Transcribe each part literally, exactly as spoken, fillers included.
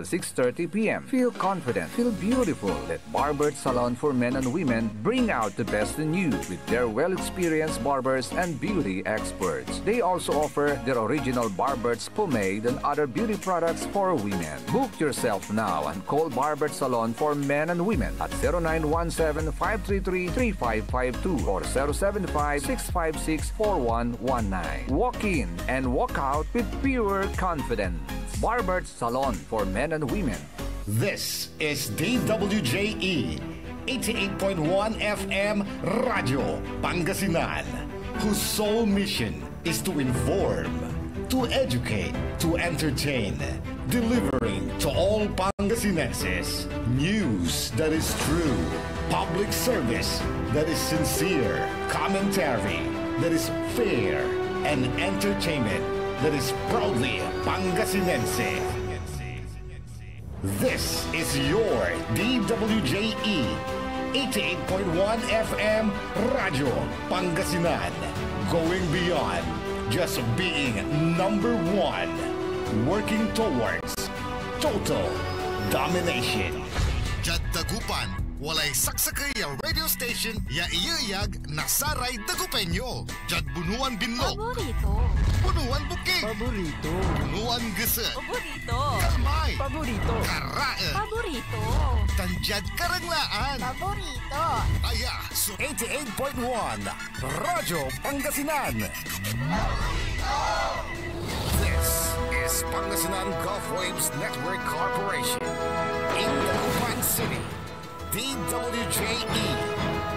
six thirty p m. Feel confident, feel beautiful. Let Barbert Salon for Men and Women bring out the best in you with their well-experienced barbers and beauty experts. They also offer their original Barbert's pomade and other beauty products for women. Book yourself now and call Barbert Salon for Men and Women at zero nine one seven, five three three, three five five two or zero seven five, six five six, four one one nine. Walk in and walk out with pure confidence. Barbert Salon for Men and Women. This is D W J E, eighty-eight point one F M Radyo Pangasinan, whose sole mission is to inform, to educate, to entertain, delivering to all Pangasinenses news that is true, public service that is sincere, commentary that is fair, and entertainment that is proudly Pangasinense. This is your D W J E, eighty-eight point one F M Radyo Pangasinan. Going beyond just being number one. Working towards total domination. Diad Dagupan, walay saksakey a radio station ya iyeyag na saray Dagupeño. Diad Bunuan Binlog. Paborito. Bunuan Bukig. Paborito. Bunuan Geset. Paborito. Kalmay. Paborito. Karaen. Paborito. Tan diad Karanglaan. Paborito. Aya so eighty-eight point one Radyo Pangasinan. This is Pangasinan Gulf Waves Network Corporation in Dagupan City. D W J E,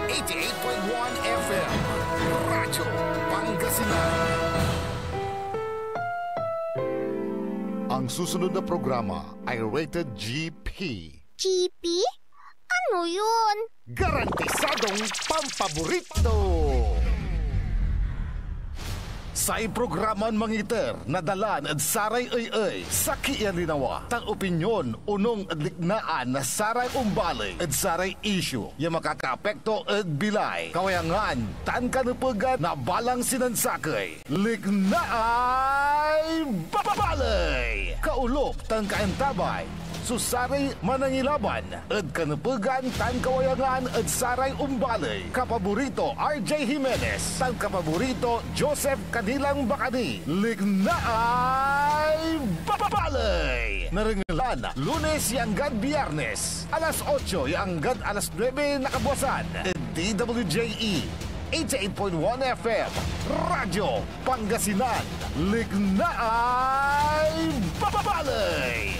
eighty-eight point one F M, Radyo Pangasinan. Ang susunod na programa ay rated G P. G P? Ano yun? Garantisadong pampaborito! Say programan mangiter na dalan ed saray ey-ey, sakey ya linawa, tan opinyon onung ed liknaan na saray ombaley ed saray isyu ya makakaapekto ed bilay, kawayangan, tan kanepegan na balang sinansakey. Liknaay Baley! Kaolop tan kaantabay so saray manangilaban ed kanepegan tan kawayangan ed saray ombaley, kapaborito R J Jimenez tan kapaborito Joseph Canilang Bacani. Liknaay Baley! Narengelan Lunes ya anggad Biyernes, alas otso ya anggad alas nuebe na kabwasan, ed D W J E, eighty-eight point one F M, Radyo Pangasinan, Liknaay Baley!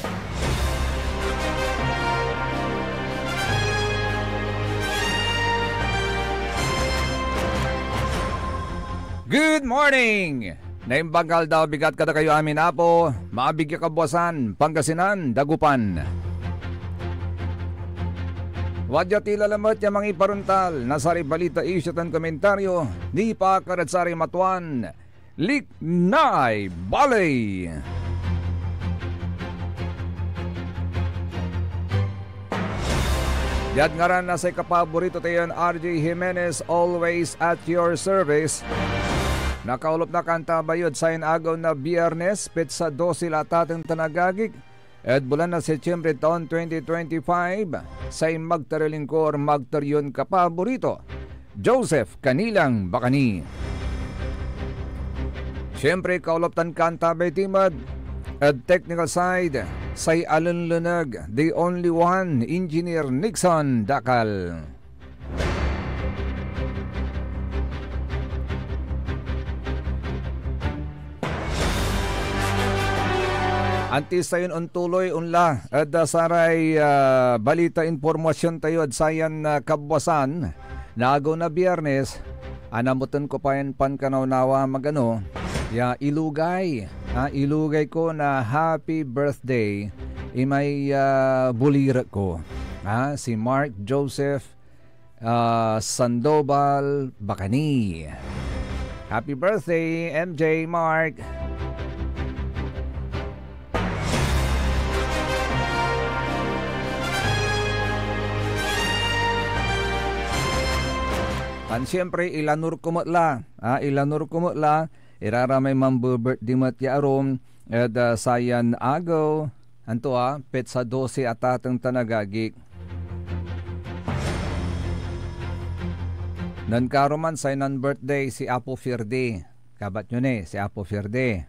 Good morning! Naimbag ya aldaw, bigat kadakayo amin, Apo. Maabig ya kabwasan, Pangasinan, Dagupan. Wadya tila lamet ya mangiparontal na saray balita, isyu tan komentaryo nipaakar ed saray matuan Liknaay Baley. Diad ngaran na say kapaborito tayon R J Jimenez, always at your service. Nakaolop na kaantabay yod sayan agew na Biyernes, petsa dose la taten tan agagik, ed bulan na Setyembre taon twenty twenty-five, say magtariy lingkor, magtariyon kapaborito, Joseph Canilang Bacani. Siyempre, kaolop tan kaantabay ti met ed technical side, say alenleneg, the only one, Engineer Nixon Dacal. Antis tayon ontuloy onla ed, ah, saray, ah, balita, impormasyon tayo ed sayan, ah, kabwasan na agew na Biyernes, anamoten ko pa yan pankanawnawa, magano, ya ilugay, ah, ilugay ko na happy birthday imay, ah, bulirek ko, ah, si Mark Joseph, ah, Sandoval Bacani. Happy birthday, M J Mark! Tan siyempre, ilanur ko met la, ah, ilanur ko met la, iraramay mambe-birthday met ya arum ed, ah, sayan agew, Anto, ah, petsa dose, atateng tan agagik. Nen karuman say nan-birthday si Apo Fierde. Kabat yo ni si Apo Fierde.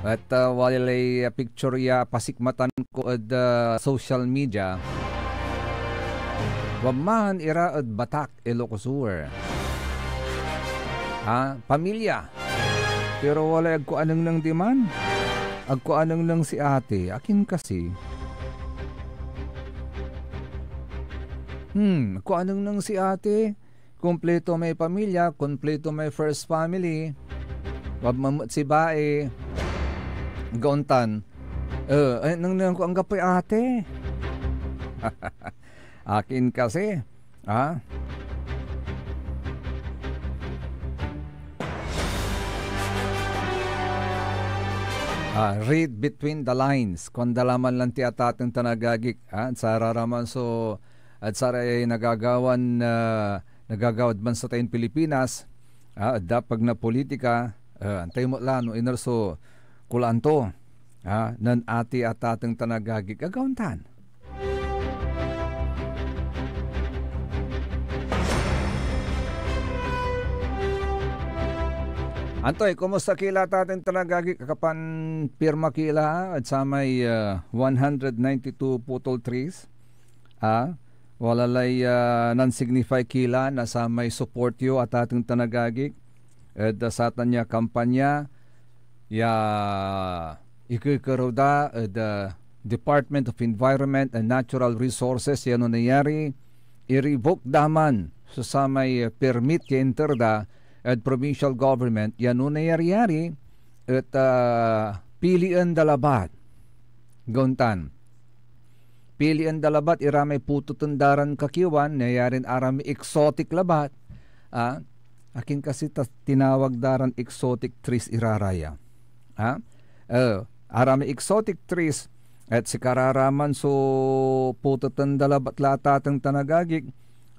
Et, ah, walay, ah, picture ya pasikmatan ko ed, ah, social media. Wamman ira ed Batac, Ilocos Sur. Ha? Pamilya. Pero walay agko anengneng diman. Agko anengneng si ate. Akin kasi? Hmm, agko anengneng si ate. Kumpleto may pamilya, kumpleto may first family. Wamman met si bae. Gaontan. Eh, ay, nengneng ko anggapoy ate. Akin kasi, ah? Ah, read between the lines. Kuan da laman lanti atateng tan agagik, ah, sararaman so, et saray nagagawan, ah, nagagawad bansa tayon Pilipinas, ah, ed dapag na politika, ah, antay met la no iner so kulaan to, ah, nen ati atateng tan agagik, agawan tan. Antoy, kumusta ki la, atateng tan agagik? Akapan pirma ki la ed samay, ah, one hundred ninety-two putol trees. Ah, wala lay, ah, nan-signify ki la na samay support yo, atateng tan agagik, ed, ah, satan ya kampanya ya ikekerew da ed, ah, Department of Environment and Natural Resources ya no nayari, i-revoke da man so samay permit ya inter da ed provincial government ya no nayari-yari et, ah, pilien da labat. Gaontan. Pilien da labat ira may putoten da ran kakiwan, nayarin aramay exotic labat. Ah, akin kasi ta tinawag da ran exotic trees ira ra ya? Ah? Eh, aramay exotic trees, et sikara ra man so putoten da labat la, atateng tan agagik.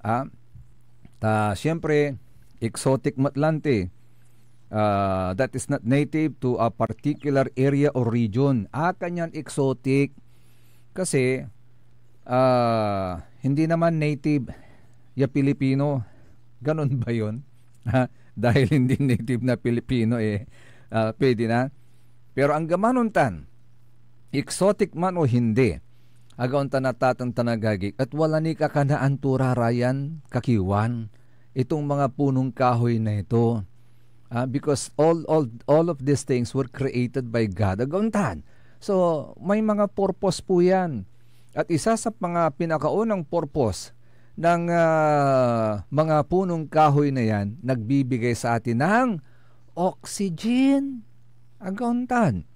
Ah? Ta, siyempre, exotic met lanti. Ah, that is not native to a particular area or region. Ah, kanyan exotic. Kasi, ah, hindi naman native ya Pilipino. Ganun ba yun? Ha? Dahil hindi native na Pilipino, eh, ah, pwede na. Pero anggaman ontan, exotic man o hindi, agawan tan atateng tan agagik, et wala ni kakanaan to ra ra yan kakiwan, itong mga punong kahoy na ito. Ah, because all, all, all of these things were created by God. Agawan tan. So, may mga purpose po yan. At isa sa mga pinakaunang purpose ng, ah, mga punong kahoy na yan, nagbibigay sa atin ng oxygen. Agawan tan.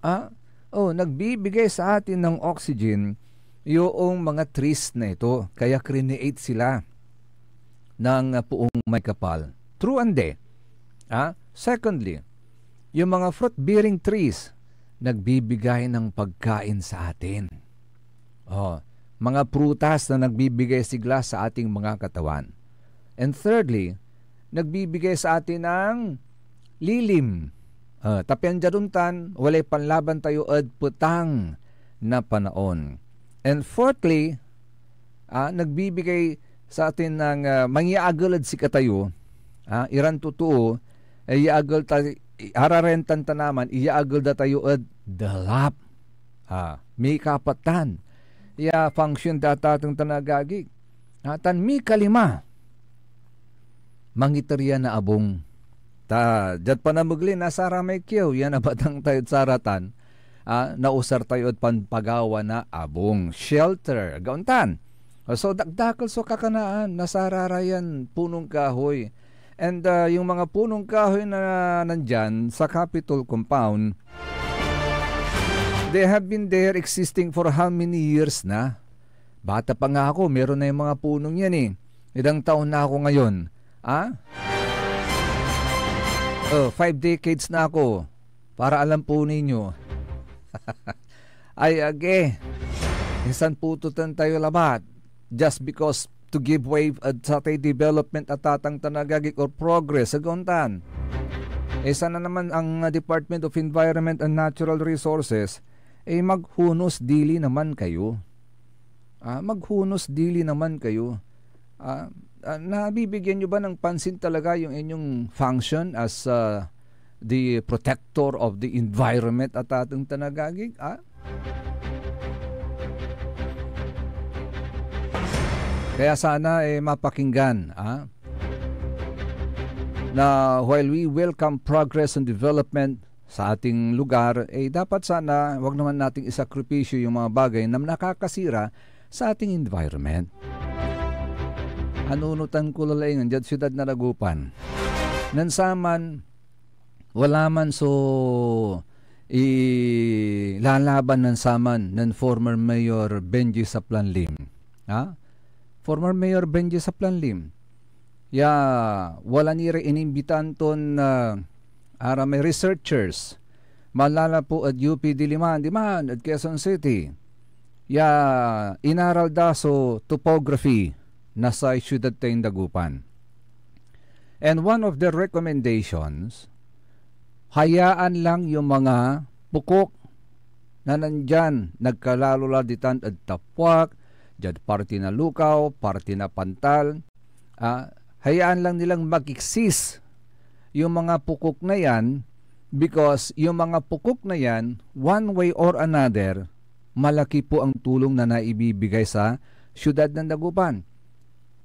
Ah? Oh, nagbibigay sa atin ng oxygen yung mga trees na ito. Kaya create sila ng, ah, puong may kapal. True and de. Ah? Secondly, yung mga fruit-bearing trees, nagbibigay ng pagkain sa atin. Oh, mga prutas na nagbibigay sigla sa ating mga katawan. And thirdly, nagbibigay sa atin ng lilim. Ah, ta pian diad ontan, walay panlaban tayo ed petang na panaon. And fourthly, ah, nagbibigay sa atin ng, ah, mangiagel ed sikatayo, ah, iran totoo, eh, iyaagel ta, ararentan ta naman, iyaagel da tayo ed delap. Ah, mikapatan ya function da, atateng tan agagik. Ah, tan mikalima, mangiter ya na abung. Ta diad panamegley na saramay kiew ya nabatang tayod saratan, ah, nausar tayo ed panpagawa na abung, shelter, agawan tan. So, dakdakel so kakanaan na sararayan punong kahoy. And, ah, yung mga punong kahoy na nandyan sa Capitol Compound, they have been there existing for how many years na? Bata pa nga ako, meron na yung mga punong yan eh. Ilang taon na ako ngayon? Ah? Oh, five decades na ako. Para alam po ninyo. Ay, age. Insan putotan tayo labat just because to give way at sa atay development, atateng tan agagik, or progress, agawan tan. Isa na naman ang, uh, Department of Environment and Natural Resources, Eh, maghunos dili naman kayo. Ah, maghunos dili naman kayo. Ah, ah, nabibigyan nyo ba ng pansin talaga yung inyong function as, ah, the protector of the environment at ating tanagagig? Ah? Kaya sana, eh, mapakinggan, ah, na while we welcome progress and development sa ating lugar, eh, dapat sana wag naman nating isakripisyo yung mga bagay na nakakasira sa ating environment. Anunutan ko lalaingan diad siyudad na Dagupan. Nen saman, wala man so ilalaban nen saman nen former Mayor Benji Saplanlim. Ha? Former Mayor Benji Saplanlim. Ya, wala ni ra inimbitan ton, ah, aramay researchers. Manlalapu ed U P Diliman, diman, ed Quezon City. Ya, inaral da so topography na say siyudad tayon Dagupan. And one of their recommendations, hayaan lang yung mga pokok na nandyan, nagkalalo la ditan ed Tapuac, diad parti na Lucao, parti na Pantal. Ah, hayaan lang nilang mag-exist yung mga pokok na yan, because yung mga pokok na yan, one way or another, malaki po ang tulong na naibibigay sa siyudad ng Dagupan.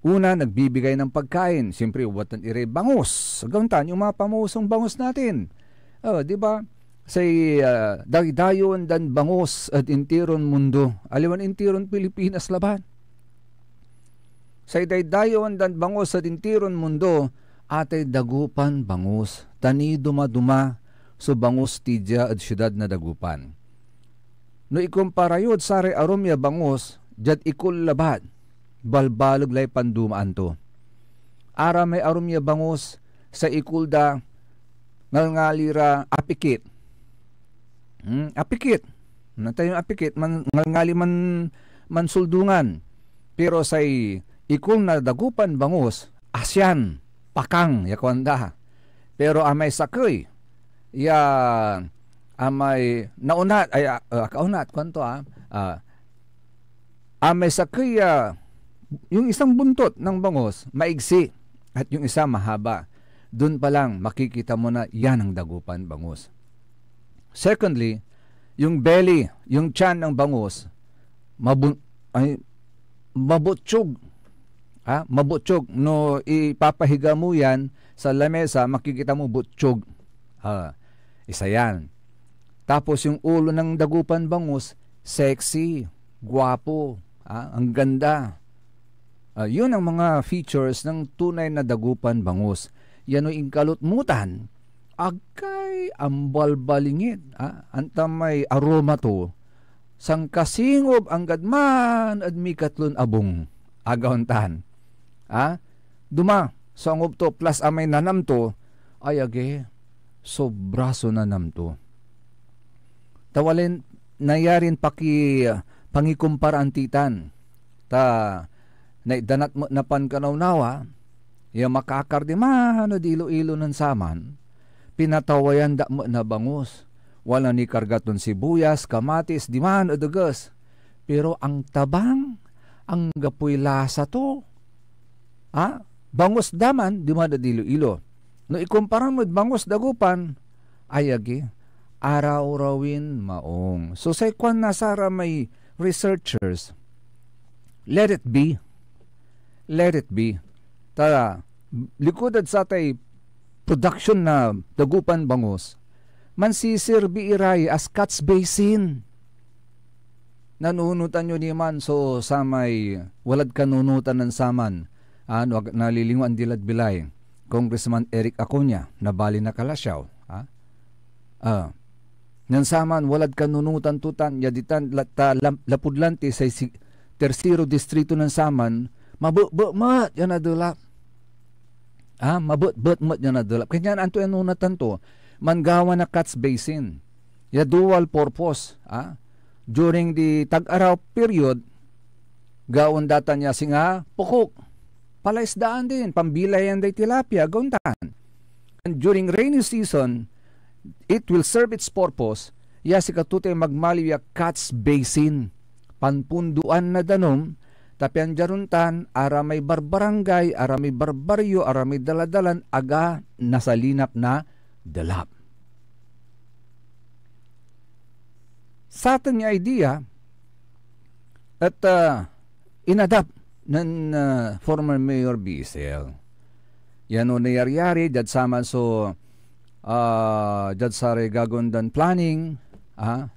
Una, nagbibigay ng pagkain. Siyempre, watan iray bangus. Gawantan yung mga pamusong bangus natin. Oh, di ba? Say, ah, daydayewen dan bangus ed intiron mundo. Aliwan intiron Pilipinas labat. Say daydayewen dan bangus ed intiron mundo, atay Dagupan bangus. Ta nidumaduma so bangus ti dia ed siudad na Dagupan. No ikumpara yod saray arum ya bangus diad ikul labat, balbaleg lay pandumaan to. Aramay arum ya bangus, say ikul da, ngalngali ra apikit. Hmm, apikit. Natayon apikit, man-, ngalngali man, mansuldungan. Pero say ikul na Dagupan bangus, asian, pakang, ya kuanda. Pero amay sakey, ya amay naunat, ay, ah, ah, kaunat, kuanto, ah, ah, amay sakey, ah, yung isang buntot ng bangus, maigsi, at yung isa mahaba. Doon pa lang, makikita mo na yan ang Dagupan bangus. Secondly, yung belly, yung tiyan ng bangus, mabun-, ay, mabutyog. Ha? Mabutyog. No ipapahiga mo yan sa lamesa, makikita mo butyog. Ah, isa yan. Tapos yung ulo ng Dagupan bangus, sexy, guwapo, ah, ang ganda. Ah, yun ang mga features ng tunay na Dagupan bangus. Yan o inkalutmutan, agkay ambalbalingit, ah, antamay aroma to, sangkasingob anggad man ed mikatlon abung. Agaw tan. Ah, duma so angob to, plus amay nanam to, ay agi, sobra so nanam to. Ta walay nayarin paki-, pangikumparaan ti tan. Ta naitdan et met na pankanawnawa ya makakar diman ed Iloilo nen saman, pinatawayan da met na bangus. Wala ni karga ton sibuyas, kamatis, diman ed eges. Pero angtabang, anggapoy lasa to. Ah, bangus da man diman ed Iloilo. No ikumpara mo ed bangus Dagupan, ay agi, araw-rawin maong. So, say kuan na saramay researchers, "Let it be. Let it be." Ta, likud ed satay production na Dagupan bangus, mansisirbi iray as catch basin. Nanunutan yo ni man so samay walad kanunutan nen saman, ah, no ag-, nalilingwan dilad bilay, Congressman Eric Acuña, na bali na Calasiao, ah? Ah, nen saman walad kanunutan to tan, ya ditan la-, ta lam-, lapud lanti say si-, tersero distrito nen saman, mabetbet met ya nadelap. Ah, mabetbet met ya nadelap. Kanian anto ya nunatan to? Manggawa na catch basin. Ya dual purpose, ah. During the tag-araw period, gawaen da tan ya singa pokok. Palaisdaan din, pambilayan day tilapia, gawaen tan. And during rainy season, it will serve its purpose ya sikato tay magmaliw ya catch basin, panpundoan na danum, ta pian diad ontan, aramay barbarangay, aramay barbaryo, aramay daladalan, aga nasalinap na delap. Satan ya idea et, ah, inadapt nen, ah, former Mayor Bisel. Yan no nayaryari, diad saman so, ah, diad saray gagawaen dan planning, ah,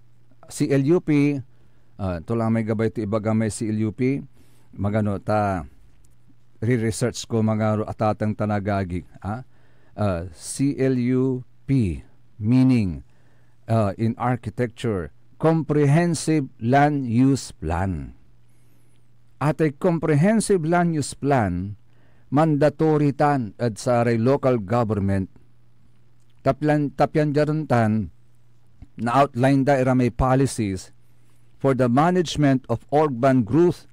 C L U P, ah, to la may gabay to ibaga may C L U P, magano ta, re-research ko, mga atateng tan agagi, ah, ah, C L U P, meaning, ah, in architecture, Comprehensive Land Use Plan. Atay Comprehensive Land Use Plan, mandatory tan ed saray local government. Taplan-, tapian diad ontan, na-outline da ira may policies for the management of urban growth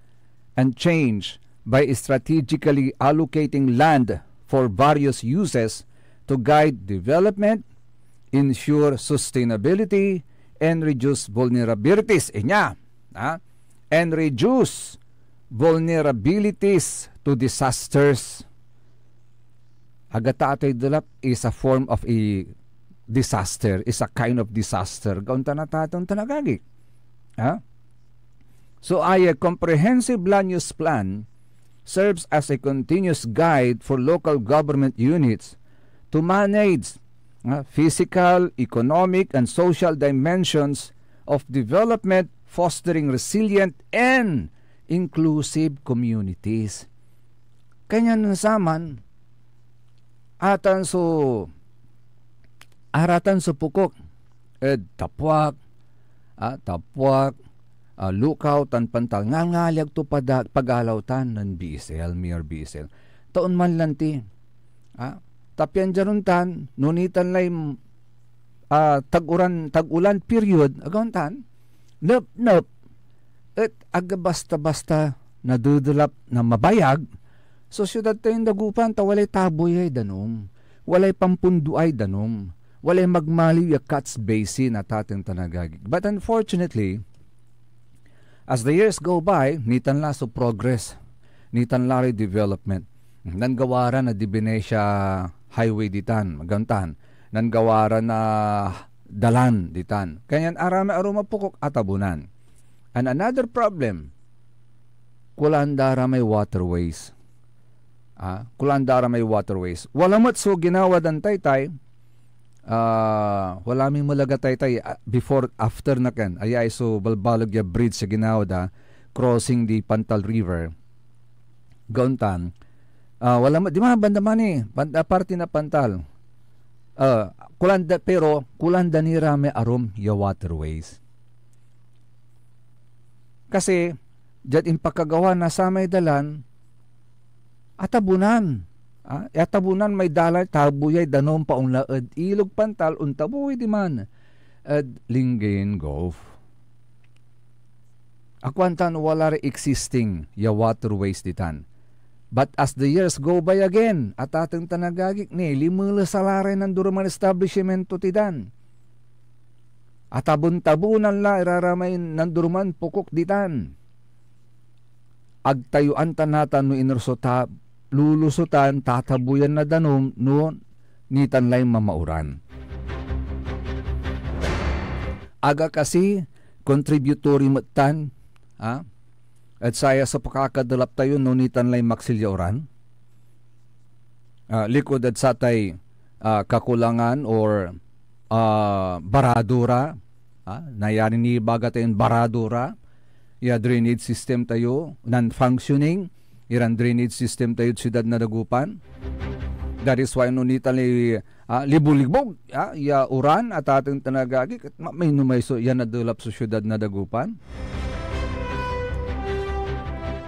and change by strategically allocating land for various uses to guide development, ensure sustainability, and reduce vulnerabilities. Inya, ah, and reduce vulnerabilities to disasters. Agata atay delap is a form of a disaster, is a kind of disaster. Gaon tan atateng tan agagi. Ha? So, a comprehensive land use plan serves as a continuous guide for local government units to manage, ah, physical, economic, and social dimensions of development, fostering resilient and inclusive communities. Kanyan saman, atan so, aratan so pokok ed tapuak, ah, tapuak, ah, lukaw tan pantal. Ngalngalyag to pada-, pagalaw tan nen Bisel, Mayor Bisel. Taon man lanti, ah, tapian diad ontan, no nitan lay, ah, tag-uran, tag-ulan period, agaw tan, nepnep, et aga basta-basta nadedelap na mabayag so siudad tayon Dagupan, ta walay tabuy ay danum, walay pampundoay danum, walay magmaliw ya catch basin, atateng tan agagi. But unfortunately, as the years go by, nitan la so progress, nitan la ray development. Nanggawa ra na Divinesia Highway ditan, magantan. Nanggawa ra na dalan ditan. Kanyan aramay arum a pokok atabunan. And another problem, kulaan da ra may waterways. Ah, kulaan da ra may waterways. Wala met so ginawa dan taytay, ah, wala may melaga taytay, ah, before, after na kan. Ayay so balbaleg ya bridge ya ginawa da, crossing the Pantal River. Gaon tan, ah, wala met, di ba, banda man eh, banda, parte na Pantal. Ah, kulaan da, pero kulaan da ni ra may arum ya waterways. Kasi, diad impakagawa na samay dalan, atabunan. Ah, atabunan may dalan, tabuy ay danum paong la ed Ilog Pantal, ontabuy diman ed Lingayen Gulf. Akuan tan wala ray existing ya waterways ditan. But as the years go by again, atateng tan agagik ni, limeles a la ray nanduruman establishmento ditan. Atabon-tabonan la ira ra may nanduruman pokok ditan. Ag tayo antan natan no iner so ta-, lulusotan, tatabuyan na danum, no nitan lay mamauran. Aga kasi, contributory met tan, ha? Et saya so pakakadelap tayo no nitan lay maksil ya uran. Ah, likod ed satay, ah, kakulangan or, ah, barado ra, ah, nayarin ibaga tayon barado ra ya drainage system tayo, non-functioning iran drainage system tayod siudad na Dagupan. That is why no nitan lay, ah, liboligbog, ah, ya uran, atateng tan agagik, et ma-, mainomay so, ya nadelap so siudad na Dagupan.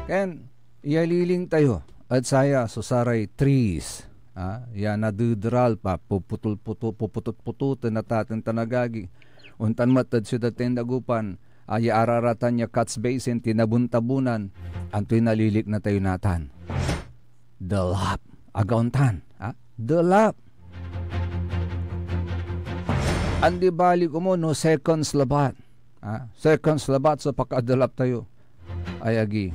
Ken, iyaliling tayo ed saya so saray trees, ah, ya nadederal pa, puputol-puto-, puputut-putoten, atateng tan agagi. Ontan met ed siudad tayon Dagupan, ah, ya araratan ya catch basin, tinabon-tabonan, antoy nalilikna tayo natan? Delap. Aga ontan, ah, delap. Andi balik komo no seconds labat. Ah, seconds labat so pakadelap tayo. Ay agi.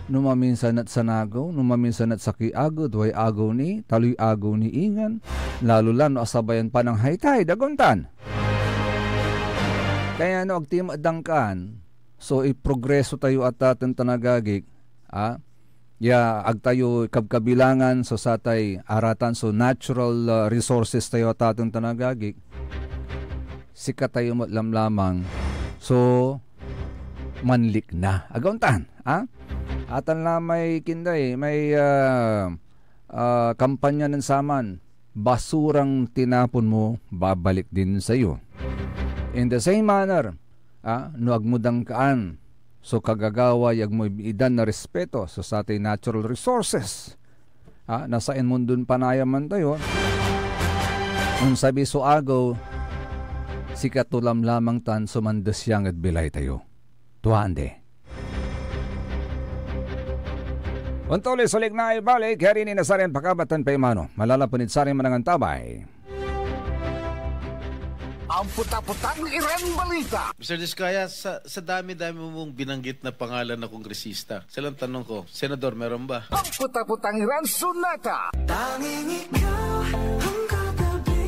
No maminsan et sanagew, no maminsan et sakey agew, duay agew ni, taloy agew ni ingen, lalo la no asabayan pa nang high tide, aguntan. Kaya no ag ti met dangkaan, so iprogreso tayo a taten tan agagik, ah, ya ag tayo kabkabilangan so satay aratan, so natural, ah, resources tayo a taten tan agagik, sikatayo met lamlamang so manlikna. Agaw tan, ah? Atan la may kinday, may, ah, ah, kampanya nen saman, "Basurang tinapon mo, babalik din sa'yo." In the same manner, ah, no agmo dangkaan so kagagawa ya agmo idan na respeto so satay natural resources, ah, na sayan mundon panayaman tayo, onsabi so agew, sikato lamlamang tan so mandesyang ed bilay tayo. Tua andi. Ontuloy so likna, ibalik, yari ni na sarin pakabatan pa imano. Malalapen ed sarin manangan tabay. Ampetapetang iran balita. Mister Diskaya, sa, sa dami-dami mong binanggit na pangalan na kongresista, sa lang tanong ko, Senador, meron ba? Ampetapetang iran sonata. Tanging ikaw ang katabi.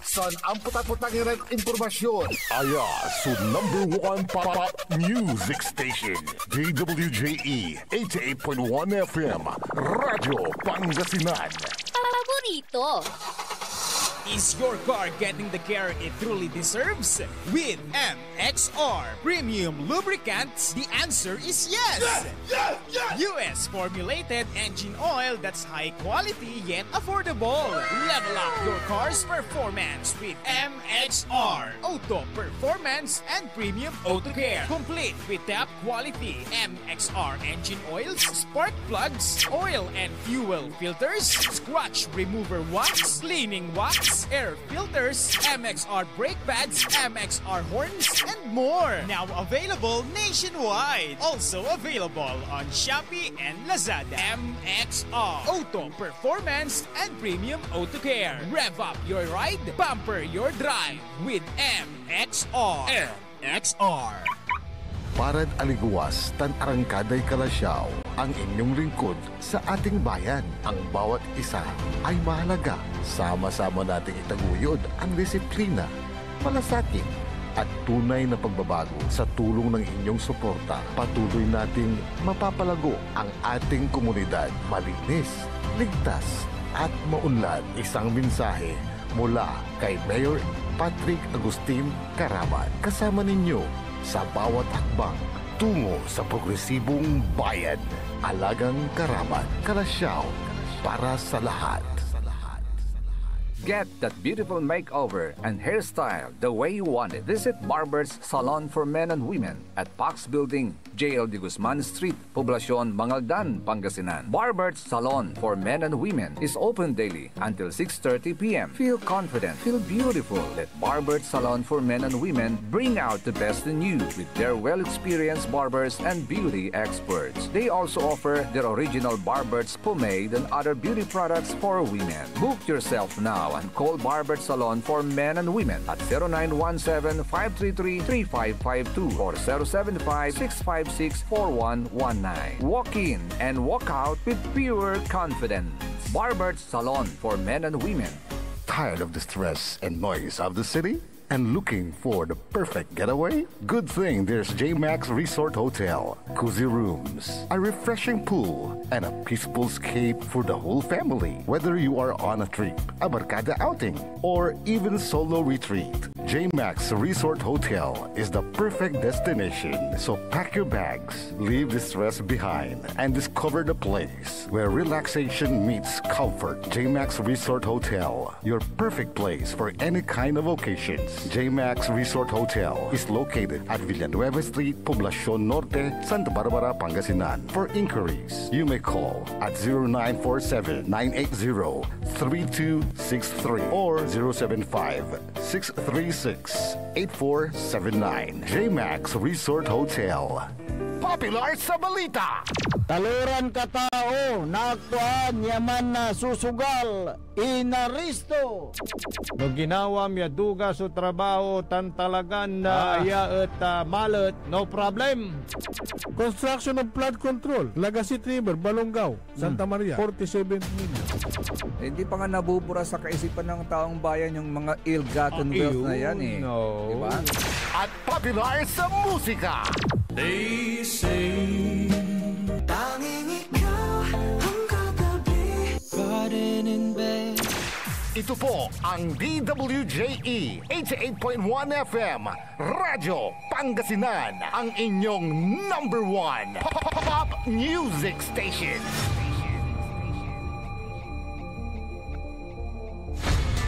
San ampetapetang iran impormasyon. Aya so number one pop, pop music station, D W J E eighty-eight point one F M, Radyo Pangasinan. Paborito. Is your car getting the care it truly deserves? With M X R Premium Lubricants, the answer is yes! Yes! Yes! Yes! U S formulated engine oil that's high quality yet affordable. Level up your car's performance with M X R Auto Performance and Premium Auto Care. Complete with top quality M X R engine oils, spark plugs, oil and fuel filters, scratch remover wax, cleaning wax, air filters, M X R brake pads, M X R horns, and more. Now available nationwide. Also available on Shopee and Lazada. M X R Auto Performance and Premium Auto Care. Rev up your ride, pamper your drive with M X R. X R. Parad aligawas tan arangkaday Calasiao, ang inyong lingkod sa ating bayan. Ang bawat isa ay mahalaga. Sama-sama nating itaguyod ang disiplina, malasakit, at tunay na pagbabago. Sa tulong ng inyong suporta, patuloy nating mapapalago ang ating komunidad. Malinis, ligtas, at maunlad. Isang mensahe mula kay Mayor Patrick Agustin Caraman. Kasama ninyo sa bawat hakbang tungo sa progresibong bayan. Alagang Caraman, Calasiao, para sa lahat. Get that beautiful makeover and hairstyle the way you want it. Visit Barber's Salon for Men and Women at Pax Building, J L D Guzman Street, Poblacion, Mangaldan, Pangasinan. Barber's Salon for Men and Women is open daily until six thirty p m. Feel confident, feel beautiful. Let Barber's Salon for Men and Women bring out the best in you with their well-experienced barbers and beauty experts. They also offer their original Barber's pomade and other beauty products for women. Book yourself now and call Barber's Salon for Men and Women at zero nine one seven, five three three, three five five two or zero seven five, six five six, four one one nine. Walk in and walk out with pure confidence. Barber's Salon for Men and Women. Tired of the stress and noise of the city? And looking for the perfect getaway? Good thing there's J Max Resort Hotel. Cozy rooms, a refreshing pool, and a peaceful escape for the whole family. Whether you are on a trip, a barkada outing, or even solo retreat, J Max Resort Hotel is the perfect destination. So pack your bags, leave the stress behind, and discover the place where relaxation meets comfort. J Max Resort Hotel, your perfect place for any kind of occasions. J Max Resort Hotel is located at Villanueva Street, Poblacion Norte, Santa Barbara, Pangasinan. For inquiries, you may call at zero nine four seven, nine eight zero, three two six three or zero seven five, six three six, eight four seven nine. J Max Resort Hotel. Popular sa balita. Taloran katao, naaktuan, yaman na susugal, inaristo. No ginawam ya duga so trabaho tan talagan, ah, Ah. aya et, ah, malet, no problem. Construction of flood control, Lagasit River, Balongaw, Santa Hmm. Maria, forty-seven million. Eh, hindi pa nga nabubura sa kaisipan ng taong bayan yung mga ill-gotten Ah, wealth na yan, eh. Ayun, no. Di ba? At popular sa musika. They say, tanging ikaw ang katabi. Garden in bed. Ito po ang D W J E eighty-eight point one F M, Radyo Pangasinan, ang inyong number one pop music station.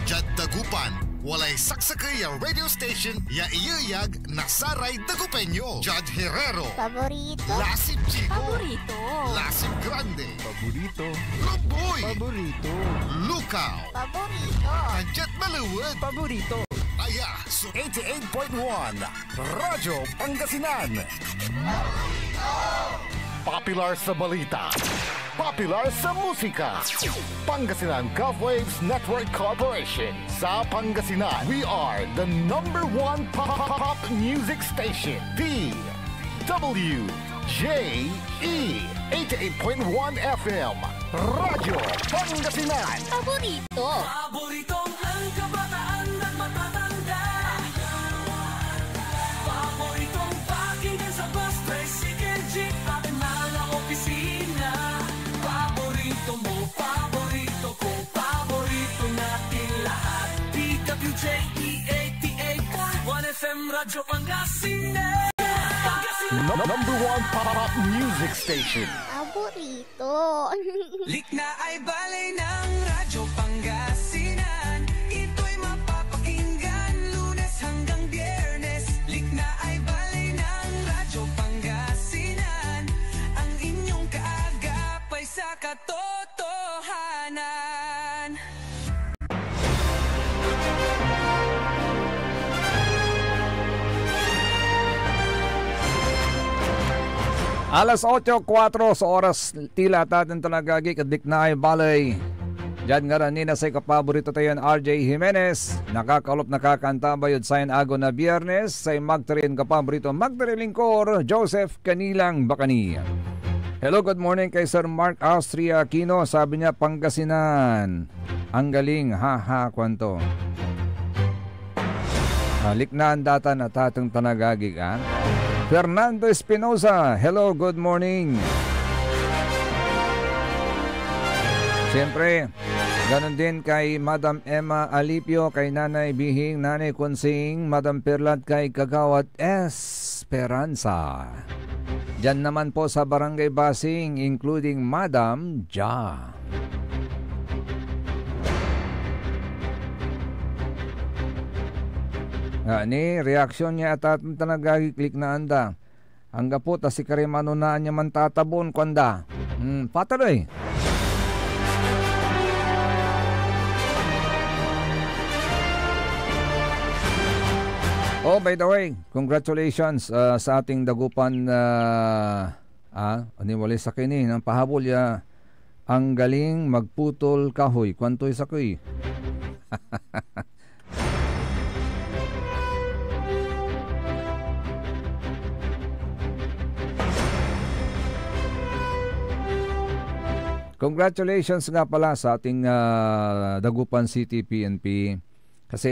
Diad Dagupan, walay saksakey a radio station ya iyeyag na saray Dagupeño. Jad Herrero. Paborito. Lasip Chico. Paborito. Lasip Grande. Paborito. Lumboy. Paborito. Lukaw. Paborito. Andiat Malewet. Paborito. Aya so eighty-eight point one Radyo Pangasinan. Popular sa balita. Popular sa musika. Pangasinan Gov Waves Network Corporation. Sa Pangasinan, we are the number one pop, pop, pop music station. D W J E eighty-eight point one F M, Radyo Pangasinan. Paborito. Paboritong ang kabataan at matatanda. Paboritong pakinggan sa bus, tricycle, jeep, at mga opisina. Paborito mo, paborito ko, paborito natin lahat. D W J E eighty-eight point one F M Radyo Pangasinan. Pangasinan. Num-, number one pop music station. Paborito. Likna ay baley ng Radyo Pangasinan. Ito'y mapapakinggan Lunes hanggang Biyernes. Likna ay baley ng Radyo Pangasinan. Ang inyong kaagap ay sa katotohanan. Alas otso kuatro so oras, tila taten tan agagi, ed Liknaay Baley. Diad ngaran ni na say kapaborito tayon R J Jimenez, nakakalop, nakakantabay ed sayan agew na Biyernes, say magtarian kapaborito, magtarian lingkor, Joseph Canilang Bacani. Hello, good morning kay Sir Mark Austria Aquino. Sabi niya, "Pangasinan. Ang galing, ha, ha," kuanto. Ah, liknaan data na tateng tan agagik, ah. Fernando Espinosa, hello, good morning. Siyempre, ganun din kay Madam Emma Alipio, kay Nanay Bihing, Nanay Kunsing, Madam Perlat, kay Kagawad Esperanza. Diyan naman po sa Barangay Basing, including Madam Ja. Ah, ni reaksyon niya, atan tan agagik, liknaan da. Anggapo ta sikaray manonaan ya mantatabon, kuanda. Hmm, patuloy. Oh, by the way, congratulations, ah, sa ating Dagupan, ah, ah, aniwalay sakey ni, ng pahabol ya, ang galing magputol kahoy. Kuantoy sakey. Congratulations nga pala sa ating, ah, Dagupan City P N P. Kasi,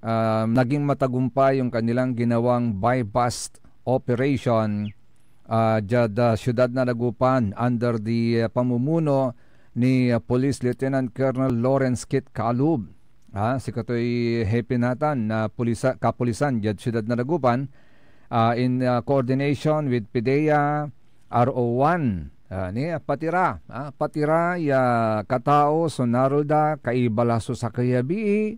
ah, naging matagumpay yung kanilang ginawang buy-bust operation, ah, diad, ah, siyudad na Dagupan under the, ah, pamumuno ni, ah, Police Lieutenant Colonel Lawrence Kit Calub. Ah, sikatoy hepe natan na pulisa-, kapulisan diad siyudad na Dagupan, ah, in, ah, coordination with PDEA, R O one. Ah, ni, ah, patira, ah, patira ya katao so narol da, kaiba la so sakey a bii.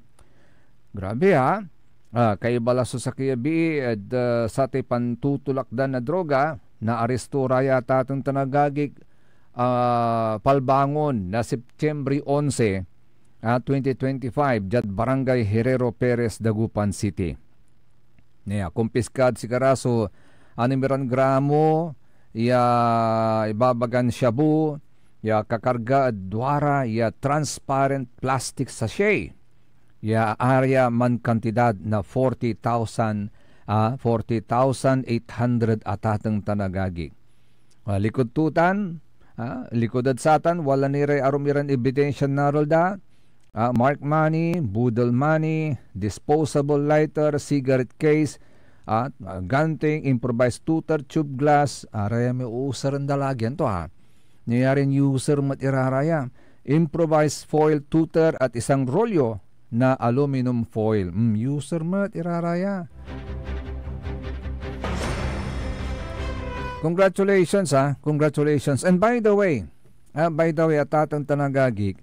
Grabe, ah. Ah, kaiba la so sakey a bii ed, ah, satay pantutulak da na droga, naaresto ra ya tateng tan agagik, ah, palbangon na Septiembre onse, ah, twenty twenty-five, diad Barangay Herrero Perez, Dagupan City. Nia, kumpiskad sikara so anem iran gramo ya ibabagan shabu ya kakarga ed duara ya transparent plastic sachet ya aya mankantidad na forty thousand, ah, forty thousand eight hundred a tateng tan agagi. Ah, likud tutan, ah, likud ed satan, wala ni ray arum iran ebidensyan narol da, ah, marked money, boodle money, disposable lighter, cigarette case, ah, ganting, improvised tutor, tube glass, araya may uusaren da lagian to, ah. Nayarin user met iraraya. Improvised foil tutor at isang rolyo na aluminum foil. Mm, user met iraraya. Congratulations, ah. Congratulations. And by the way, ah, by the way, atateng tan agagik,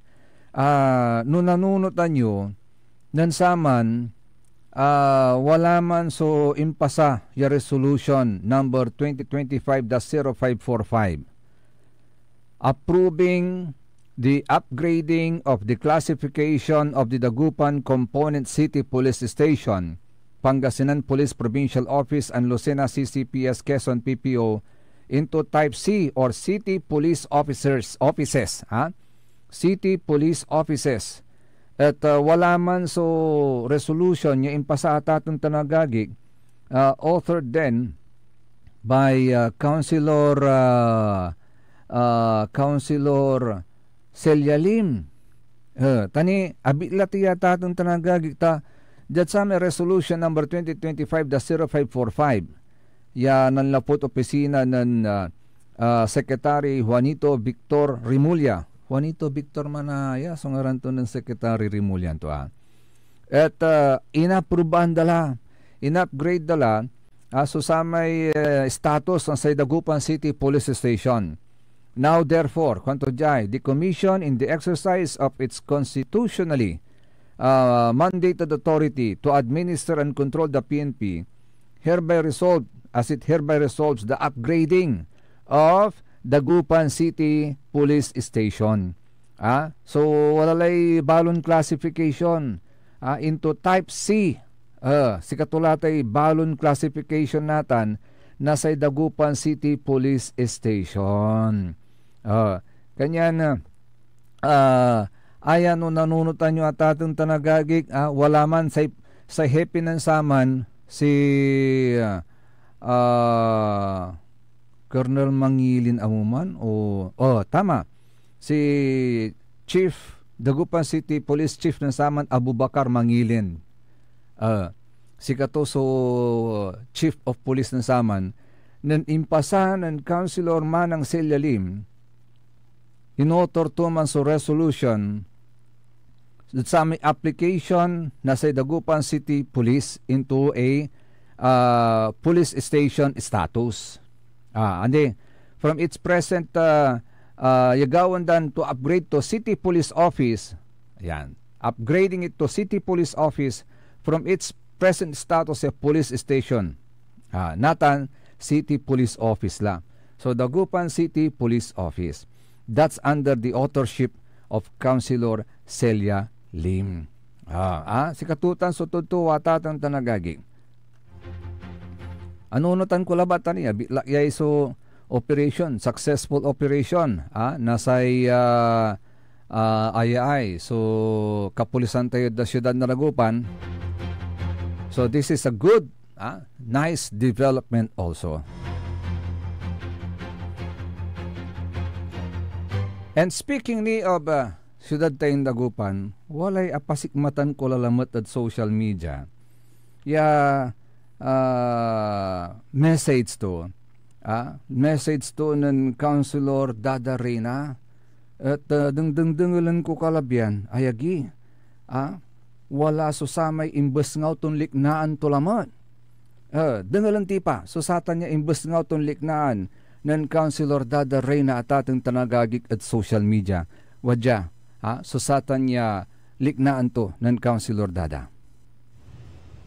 ah, no nanunotan yo, nen saman, ah, wala man so impasa ya resolution number twenty twenty-five dash zero five four five, approving the upgrading of the classification of the Dagupan Component City Police Station, Pangasinan Police Provincial Office, and Lucena C C P S Quezon P P O into Type C or City Police Officers Offices, ha? City Police Offices. Et, uh, wala man so resolution ya impasa atateng tan agagik, uh, authored then by, uh, Councilor, uh, uh, Councilor Celia Lim. Eh, ta ni, abitla ti ya atateng tan agagik ta, diad samay resolution number twenty twenty-five dash zero five four five, ya nanlapud opisina nen, ah, ah, Secretary Juanito Victor Remulla. Juanito Victor Manaya, so ngaran to nen Secretary Remulla to, ah. Et, ah, inaprubahan da la, in-upgrade da la, ah, so samay, eh, status na say Dagupan City Police Station. Now, therefore, kuanto diay, the Commission, in the exercise of its constitutionally, ah, mandated authority to administer and control the P N P, hereby resolved, as it hereby resolves the upgrading of Dagupan City Police Station. Ah, so, wala lay balon classification, ah, into Type C. Ah, sikato la tay balon classification natan na say Dagupan City Police Station. Ah, kanyan, ah, ah, aya no nanunotan yo atateng tan agagik, ah, wala man say, say hepe nen saman si, ah, ah, Colonel Mangilin amo man o, oh, tama. Si Chief, Dagupan City Police Chief nen saman, Abubacar Mangilin. Ah, sikato so Chief of Police nen saman. Nen impasa nen Councilor Manang Celia Lim, inotor to man so resolution ed samay application na say Dagupan City Police into a, ah, police station status. Ah, andi, from its present, ah, ah, ya gawaen dan to upgrade to City Police Office, yan, upgrading it to City Police Office from its present status a police station. Ah, natan, City Police Office la. So, Dagupan City Police Office. That's under the authorship of Councilor Celia Lim. Ah, ah, sikatotan so totoo, atateng tan agagi. Anunotan ko labat, tani, ah, bitlak yay so operation, successful operation, ah, na say, ah, ah, I A I. So, kapulisan tayo da siyudad na Dagupan. So, this is a good, ah, nice development also. And speaking ni of, ah, siyudad tayon Dagupan, walay apasikmatan ko lalamet ed social media ya, ah, message to, ah, message to nen Councilor Dada Reyna, et, ah, dengdengdengelen ko kalabian, ayagi, ah, wala so samay imbesngaw ton liknaan to lamet. Eh, dengelen ti pa so satan ya imbesngaw ton liknaan nen Councilor Dada Reyna, atateng tan agagik ed social media. Wadya, ha, so satan ya liknaan to nen Councilor Dada.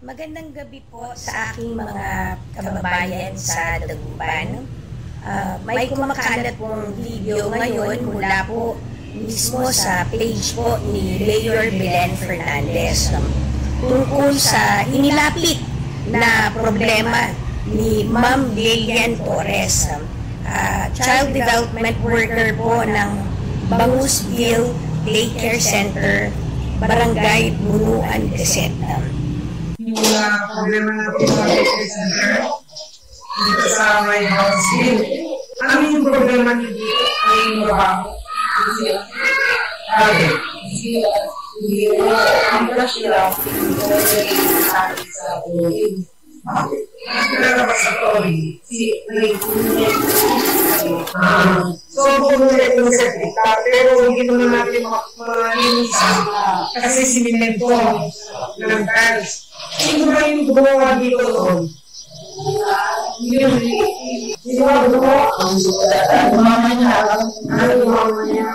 Magandang gabi po sa aking mga kababayan sa Dagupan. Ah, may kumakalat pong video ngayon mula po mismo sa page po ni Mayor Belen Fernandez, no? Tungkol sa inilapit na problema ni Ma'am Lilian Torres, ah, child development worker po ng Bangusville Daycare Center, Barangay Bunuan, Caserta. Yung, ah, problema natin sa daycare center, dito sa may Bangusville. Ano yung problema niyo dito? Ano yung trabaho? Kasi, ah, hindi ko, hindi ko, hindi ko sila, hindi ko sila sa ulo. Lalabas sa story, si Ray Cunha. So, kung may insekta, pero hindi naman natin ma-, malinisan kasi siminento ng tiles. Sino ba yung gumawa dito noon? Yun, sino ba gumawa? Mama niya. Ano yung mama niya?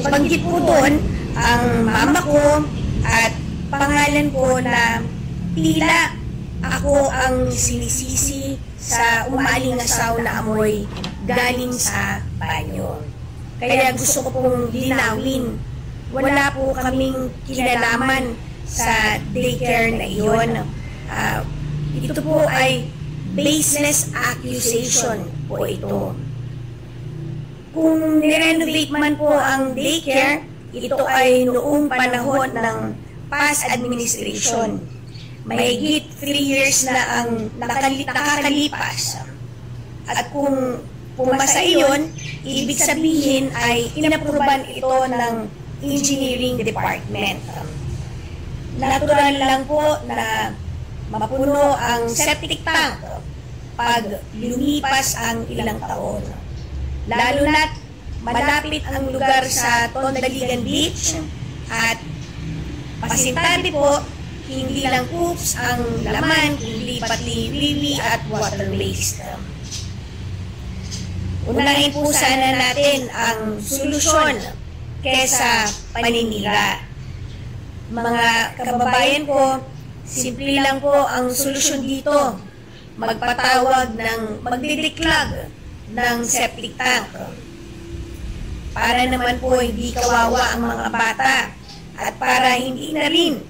Banggit po doon ang mama ko at pangalan ko na tila ako ang sinisisi sa umaalingasaw na amoy galing sa banyo. Kaya gusto ko pong linawin, wala po kaming kinalaman sa daycare na iyon. Ah, ito po ay baseless accusation po ito. Kung nirenovate man po ang daycare, ito ay noong panahon ng past administration. Mahigit three years na ang nakali-, nakakalipas. At kung pumasa iyon, ibig sabihin ay inapruban ito ng engineering department. Natural lang po na mapuno ang septic tank pag lumipas ang ilang taon. Lalo na't malapit ang lugar sa Tondaligan Beach at pasintabi po, hindi lang coops ang laman, kundi pati wiwi at water waste. Unahin po sana natin ang solusyon kesa paninira. Mga kababayan ko, simple lang po ang solusyon dito. Magpatawag ng magdidiklag ng septic tank para naman po hindi kawawa ang mga bata at para hindi na rin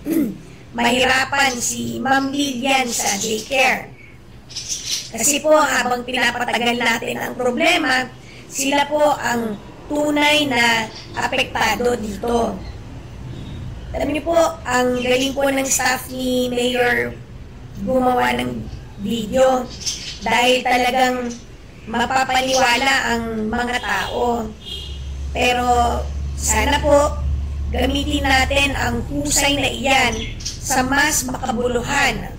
mahirapan si Ma'am Lilian sa daycare. Kasi po, habang pinapatagal natin ang problema, sila po ang tunay na apektado dito. Alam niyo po, ang galing po ng staff ni Mayor gumawa ng video dahil talagang mapapaniwala ang mga tao. Pero sana po, gamitin natin ang husay na iyan sa mas makabuluhan,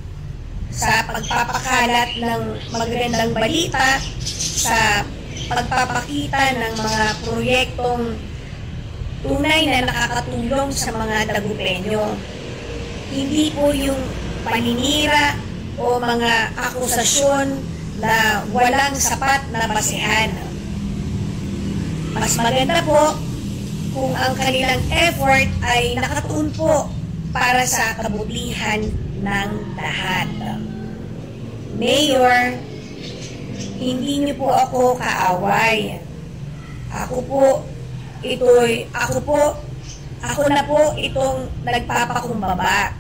sa pagpapakalat ng magagandang balita, sa pagpapakita ng mga proyektong tunay na nakakatulong sa mga Dagupeño. Hindi po yung paninira o mga akusasyon na walang sapat na basehan. Mas maganda po kung ang kanilang effort ay nakatuon po para sa kabutihan ng lahat. Mayor, hindi niyo po ako kaaway. Ako po ito'y, ako po, ako na po itong nagpapakumbaba.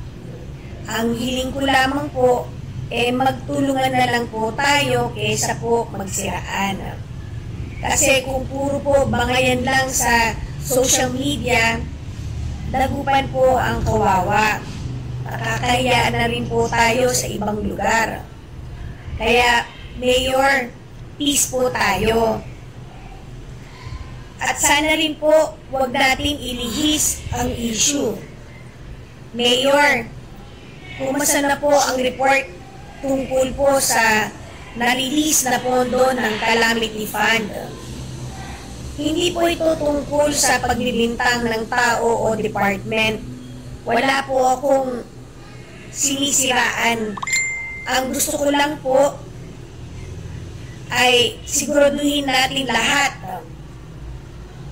Ang hiling ko lamang po, eh, magtulungan na lang po tayo kaysa po magsiraan. Kasi kung puro po bangayan lang sa social media, dagupan po ang kawawa. Nakakahiya na rin po tayo sa ibang lugar. Kaya, Mayor, peace po tayo. At sana rin po, wag nating ilihis ang issue. Mayor, kumusta na po ang report tungkol po sa na-release na pondo ng Calamity Fund? Hindi po ito tungkol sa pagbibintang ng tao o department. Wala po akong sinisiraan. Ang gusto ko lang po ay siguraduhin natin lahat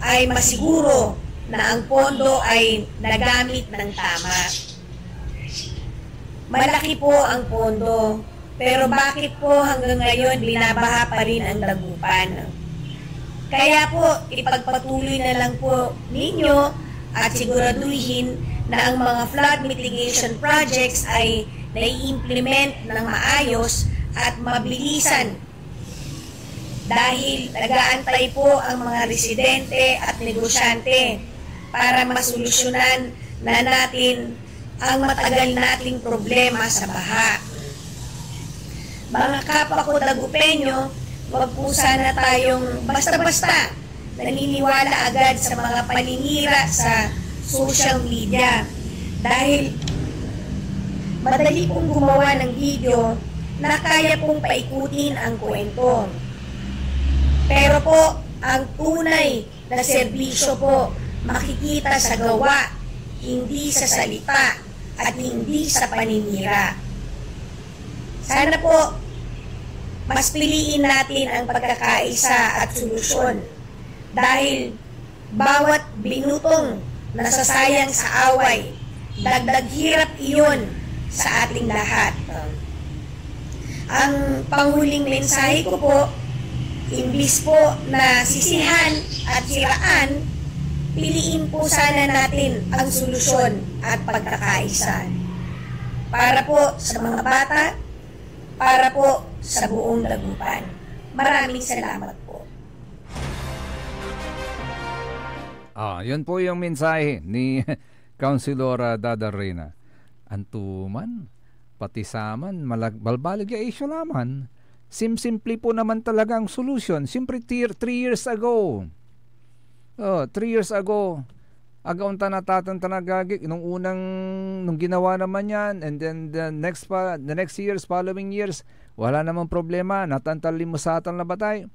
ay masiguro na ang pondo ay nagamit ng tama. Malaki po ang pondo, pero bakit po hanggang ngayon binabaha pa rin ang Dagupan? Kaya po, ipagpatuloy na lang po ninyo at siguraduhin na ang mga flood mitigation projects ay nai-implement ng maayos at mabilisan dahil nagaantay po ang mga residente at negosyante para masolusyonan na natin ang matagal nating problema sa baha. Mga kapwa ko Dagupeño, huwag po sana tayong basta-basta naniniwala agad sa mga paninira sa social media. Dahil madali pong gumawa ng video na kaya pong paikutin ang kwento. Pero po, ang tunay na serbisyo po makikita sa gawa, hindi sa salita at hindi sa paninira. Sana po, mas piliin natin ang pagkakaisa at solusyon. Dahil bawat binutong nasasayang sa away, dagdag hirap iyon sa ating lahat. Ang panghuling mensahe ko po, imbis po na sisihan at siraan, piliin po sana natin ang solusyon at pagkakaisa. Para po sa mga bata, para po sa buong Dagupan. Maraming salamat po. Ah, yun po yung mensahe ni Councilor, ah, Dada Reyna. Anto man, pati saman, malag-, balbaleg ya issue laman. Simsimple po naman talaga ang solusyon. Siyempre, three, three years ago. Oh, three years ago, agaon ta natatanta na gagik, nung unang, nung ginawa naman yan, and then the next pa, the next years, following years, wala namang problema, natantal limusatan na batay.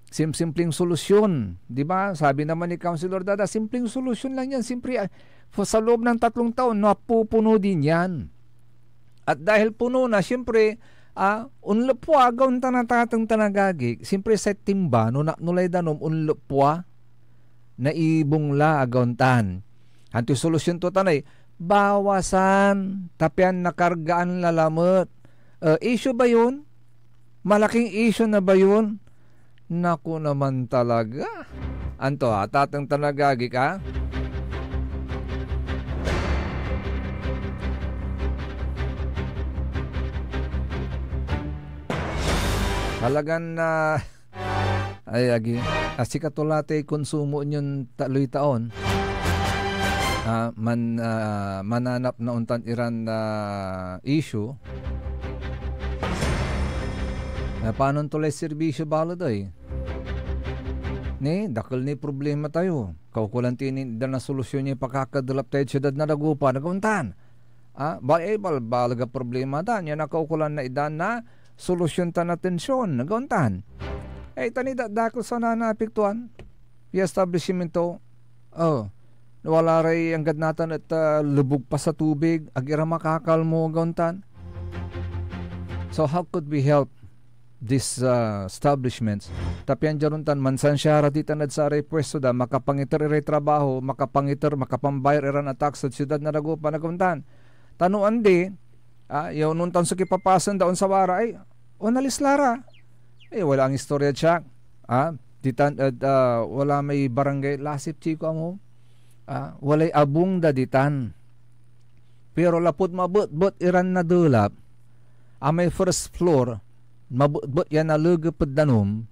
Simsimpleng solusyon, di ba? Sabi naman ni Councilor Dada, simpleng solusyon lang yan. Siyempre, ah, sa loob ng tatlong taon, napupuno din yan. At dahil puno na, siyempre, ah, onlepwa, agaon ta natatanta na gagik. Siyempre, say timba, no, na, no lay danom, onlepwa, naibong la, agaon tan. Antoy solusyon to tanay, bawasan, ta pian nakargaan la lamet. Eh, issue ba yun? Malaking issue na ba yun? Naku naman talaga. Anto, ah, tatang talaga, agi ka? Talagan, ah, ay, agi. Ah, sikato la tay konsumo nyon taloy taon. Ah, man, ah, mananap na ontan iran, ah, issue. Ah, panon to lay serbisyo balet, ay? Ni, dakel ni problema tayo. Kaukolan ti ni, da na solusyon ya pakakadelap tayo ed siudad na Dagupan, nagauntan. Ah, ba, eh, balbaleg a problema dan. Yan a kaukolan na idan na solusyon tan atensyon, nagauntan. Eh, itani da, dakel so nanapiktuan ya establishmento. Oh, wala ray anggad natan et, ah, lubog pa sa tubig, ag ira makakalmo, nagauntan. So, how could we help these, uh, establishments? Ta pian dia ron tan mansansia ra ditan ed saray puesto da, makapangiter iray trabaho, makapangiter, makapambayar iran a tax ed siudad na Dagupan, nagauntan. Ta no andi, ah, ya ontan so kipapasen da, onsawa ra, ay, onalis la ra. Eh, wala ang istorya, Chuck. Ah, ditan, ed, ah, wala may barangay, lasip, Chico, amo. Ah, walay abung da ditan. Pero lapud mabetbet iran nadelap, amay first floor, mabetbet ya nalegep ed danum,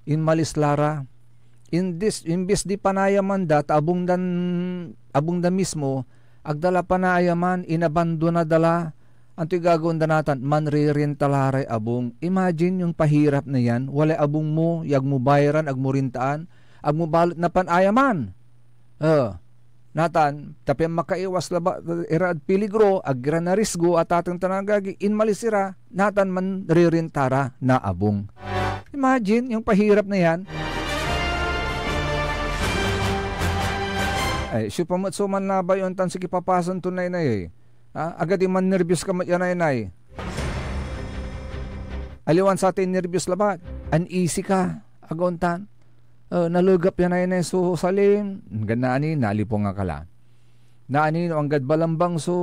inmalis la ra. Indis, imbis di panayaman da, ta abung dan, abung da mismo, ag da la panayaman, inabandona da la. Antoy gagawaen da natan? Manrerenta la ray abung. Imagine yung pahirap na yan, walay abung mo, ya ag mo bayaran, ag mo rintaan, ag mo balet napanayaman. Eh, natan, ta pian makaiwas labat ira ed piligro, ag ira narisgo, atateng tan agagi, inmalis ira, natan manrerenta ra na abung. Imagine, yung pahirap na yan. Ay, siopa met so manlabay ontan so kipapasen ton naynay, eh. Ha? Agadi mannerbios ka met ya naynay. Aliwan satay nerbios labat. Uneasy ka, agauntan. Eh, nalegap ya naynay so salim, anggad naani, nalipong ak la. Naani, no anggad balangbang so,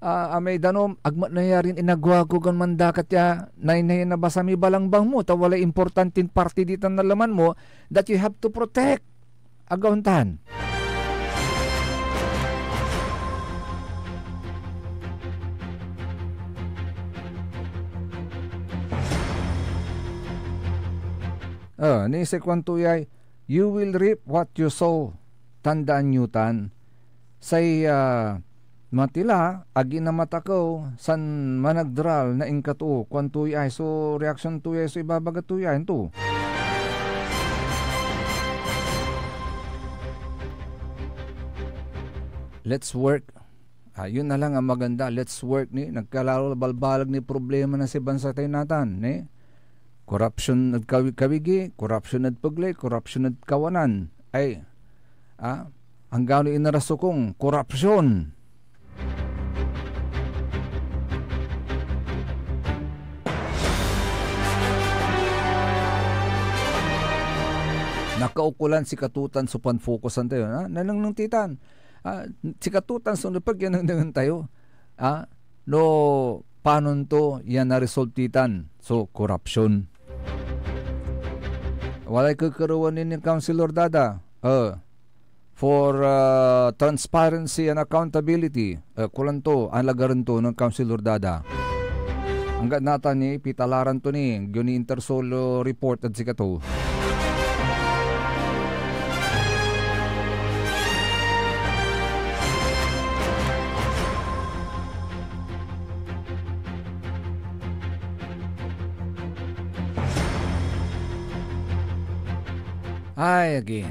ah, amay danum, ag met nayarin inagwagwagan mandakat ya naynay na basa may balangbang mo, ta walay importantin parti ditan na laman mo that you have to protect. Agauntan. Ah, ni say kuanto yay, "You will reap what you sow." Tandaan yo tan. Say, ah, matila, agi namatakew, san managderal na inkato. Kuanto yay, so reaksyon to yay, so ibabaga to yay, anto? Let's work. Ah, yun na lang ang maganda. Let's work ni. Nagkalalo balbaleg ni problema na si bansa tayo natan, ni? Korupsyon ed kawi-, kawigi, korupsyon ed pegley, korupsyon ed kawanan. Ay, ah, anggano inarasukong, korupsyon. Nakaukolan si katotan so panfokusan tayo, ha? Nanengneng ti tan. Ah, si katotan so nepeg ya nengnengen tayo. Ah, no panon to ya na-resolve ti tan so korupsyon. Walay kekerewen nin Councilor Dada. Eh, for, ah, transparency and accountability. Eh, kulanto, alagaren to nen Councilor Dada. Anggad natan ni, pitalaran to ni, gyo ni Intersolo report ed sikato. Ay, agi.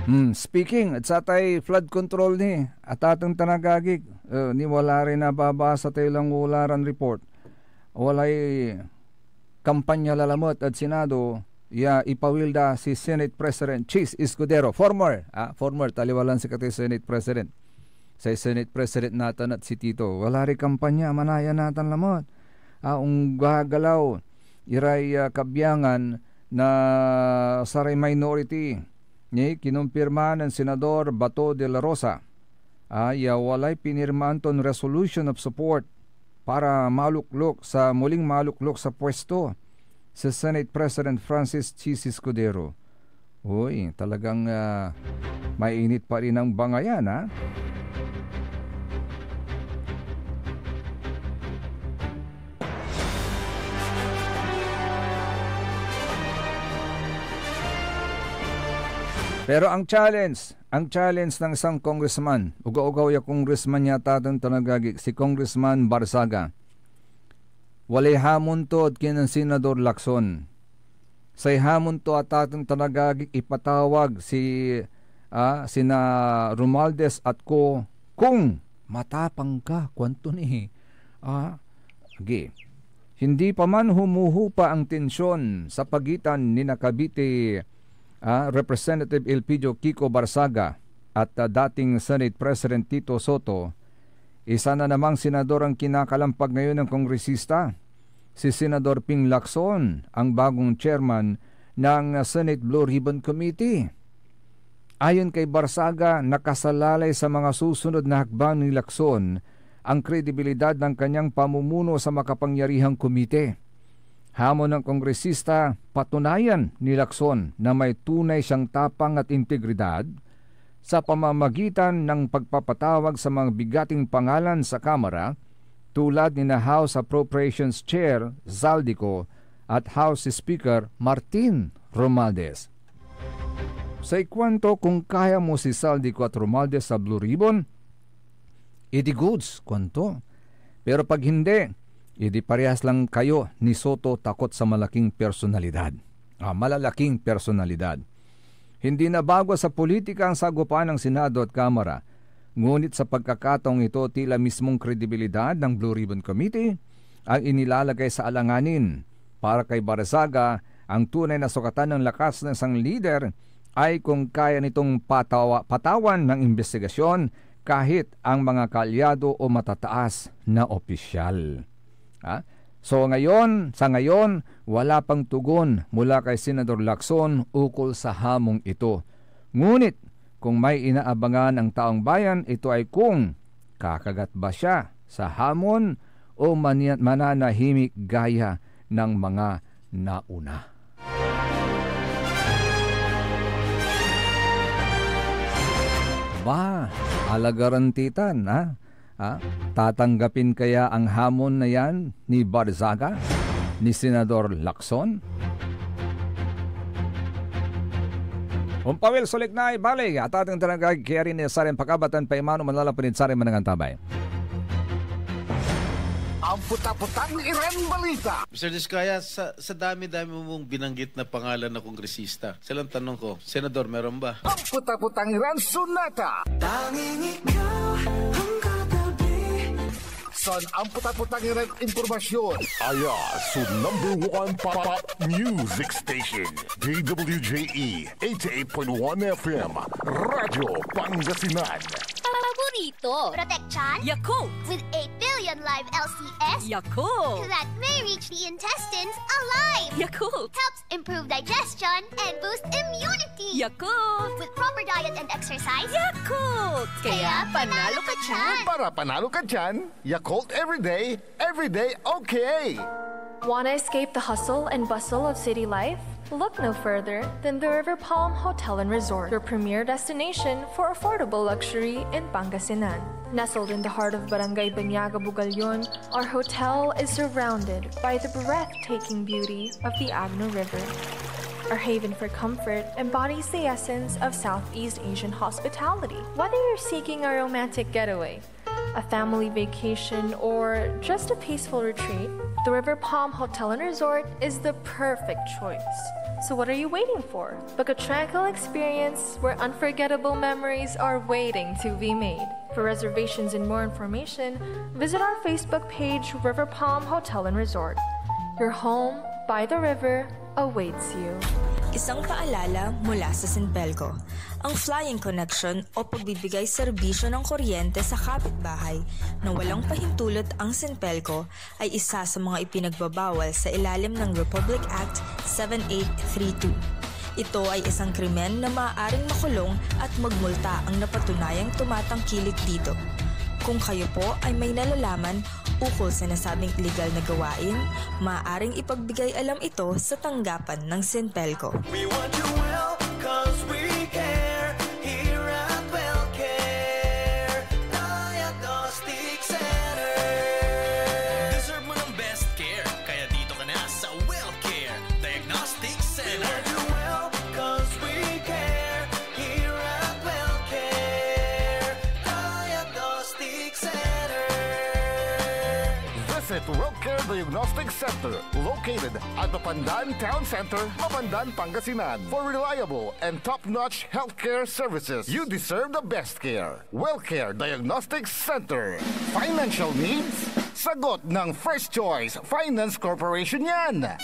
Hmm, speaking, ed satay flood control ni, atateng tan agagik, eh, ni wala ray nababasa tay langularan report. Walay kampanya lalamet ed Senado ya ipawil da si Senate President Chiz Escudero, former, ah, former, taliwa lan sikatoy Senate President. Say Senate President natan et si Tito, wala ray kampanya, manaya natan lamet. Ah, onggagalaw iray, ah, kabiangan na saray minority. Ni kinumpirma nen Senador Bato de la Rosa, ah, ya walay pinirmaan ton resolution of support para maluklok sa, muling maluklok sa pwesto si Senate President Francis Chiz Escudero. Uy, talagang, ah, mainit pa rin ang bangayan, ah. Pero ang challenge, ang challenge ng isang congressman, ugaw-ugaw ya congressman ya, atateng tan agagik, si Congressman Barzaga. Walay hamon to ed kinen Senador Lacson. Say hamon to, atateng tan agagik, ipatawag si, ah, sina Romualdez at co, kung matapang ka, kuanto ni, ah, agi. Hindi pa man humuhupa ang tensyon sa pagitan ni na Cavite, ah, Representative Elpidio Kiko Barzaga at, ah, dating Senate President Tito Soto, isa na namang senador ang kinakalampag ngayon ng kongresista. Si Senador Ping Lacson ang bagong chairman ng Senate Blue Ribbon Committee. Ayon kay Barzaga, nakasalalay sa mga susunod na hakbang ni Lacson ang kredibilidad ng kanyang pamumuno sa makapangyarihang komite. Hamon ng kongresista, patunayan ni Lacson na may tunay siyang tapang at integridad sa pamamagitan ng pagpapatawag sa mga bigating pangalan sa Kamara, tulad ni na House Appropriations Chair Zaldy Co at House Speaker Martin Romualdez. Say kuanto, kung kaya mo si Zaldy Co at Romualdez sa Blue Ribbon, edi goods, kuanto. Pero pag hindi, edi parehas lang kayo ni Soto takot sa malaking personalidad. Ah, malalaking personalidad. Hindi nabago sa politika ang sagopan ng Senado at Kamara. Ngunit sa pagkakataong ito, tila mismong kredibilidad ng Blue Ribbon Committee ang inilalagay sa alanganin. Para kay Barzaga, ang tunay na sukatan ng lakas ng isang lider ay kung kaya nitong patawa-, patawan ng imbestigasyon kahit ang mga kaalyado o matataas na opisyal. Ha? So ngayon, sa ngayon, wala pang tugon mula kay Senador Lacson ukol sa hamong ito. Ngunit, kung may inaabangan ang taong bayan, ito ay kung kakagat ba siya sa hamon o mania-, mananahimik gaya ng mga nauna. Ba, alagaran ti tan, ha? Ha? Tatanggapin kaya ang hamon na yan ni Barzaga, ni Senador Lacson? Ompawil so liknay balik, atateng talagay kaya rin ni sarin pakabatan paimano manlalapad ed saray manangan tabay. Ampetapetang iran balita. Mister Diskaya, sa, sa dami-dami mong binanggit na pangalan na kongresista, isa lang tanong ko, Senador, meron ba? Ampetapetang iran sonata. Tanging ikaw ang katabi. San ampetapetang iran impormasyon. Aya so number one pop music station, D W J E eighty-eight point one F M, Radyo Pangasinan. Paborito. Protection. Yakult. With eight billion live L C S. Yakult. That may reach the intestines alive. Yakult. Helps improve digestion and boost immunity. Yakult. With proper diet and exercise. Yakult. Kaya panalo ka dyan. Para panalo ka dyan, Yakult everyday, everyday okay. Wanna escape the hustle and bustle of city life? Look no further than the River Palm Hotel and Resort, your premier destination for affordable luxury in Pangasinan. Nestled in the heart of Barangay Banyaga, Bugallon, our hotel is surrounded by the breathtaking beauty of the Agno River. Our haven for comfort embodies the essence of Southeast Asian hospitality. Whether you're seeking a romantic getaway, a family vacation, or just a peaceful retreat, the River Palm Hotel and Resort is the perfect choice. So what are you waiting for? Book a tranquil experience where unforgettable memories are waiting to be made. For reservations and more information, visit our Facebook page, River Palm Hotel and Resort. Your home by the river awaits you. Isang paalala mula sa Sinpelco. Ang flying connection o pagbibigay serbisyo ng kuryente sa kapitbahay na walang pahintulot ang Sinpelco ay isa sa mga ipinagbabawal sa ilalim ng Republic Act seven eight three two. Ito ay isang krimen na maaaring makulong at magmulta ang napatunayang tumatangkilik dito. Kung kayo po ay may nalalaman ukol sa nasabing iligal na gawain, maaaring ipagbigay alam ito sa tanggapan ng Sinpelco. We want you well, 'cause we care. Here at Wellcare Diagnostic Center. Deserve mo ng best care, kaya dito ka na sa Wellcare Diagnostic Center. We want you well, 'cause we care. Here at Wellcare Diagnostic Center. Visit Wellcare Diagnostic Center, located at Mapandan Town Center, Mapandan, Pangasinan, for reliable and top-notch healthcare services. You deserve the best care. Wellcare Diagnostic Center. Financial needs? Sagot ng First Choice Finance Corporation yan.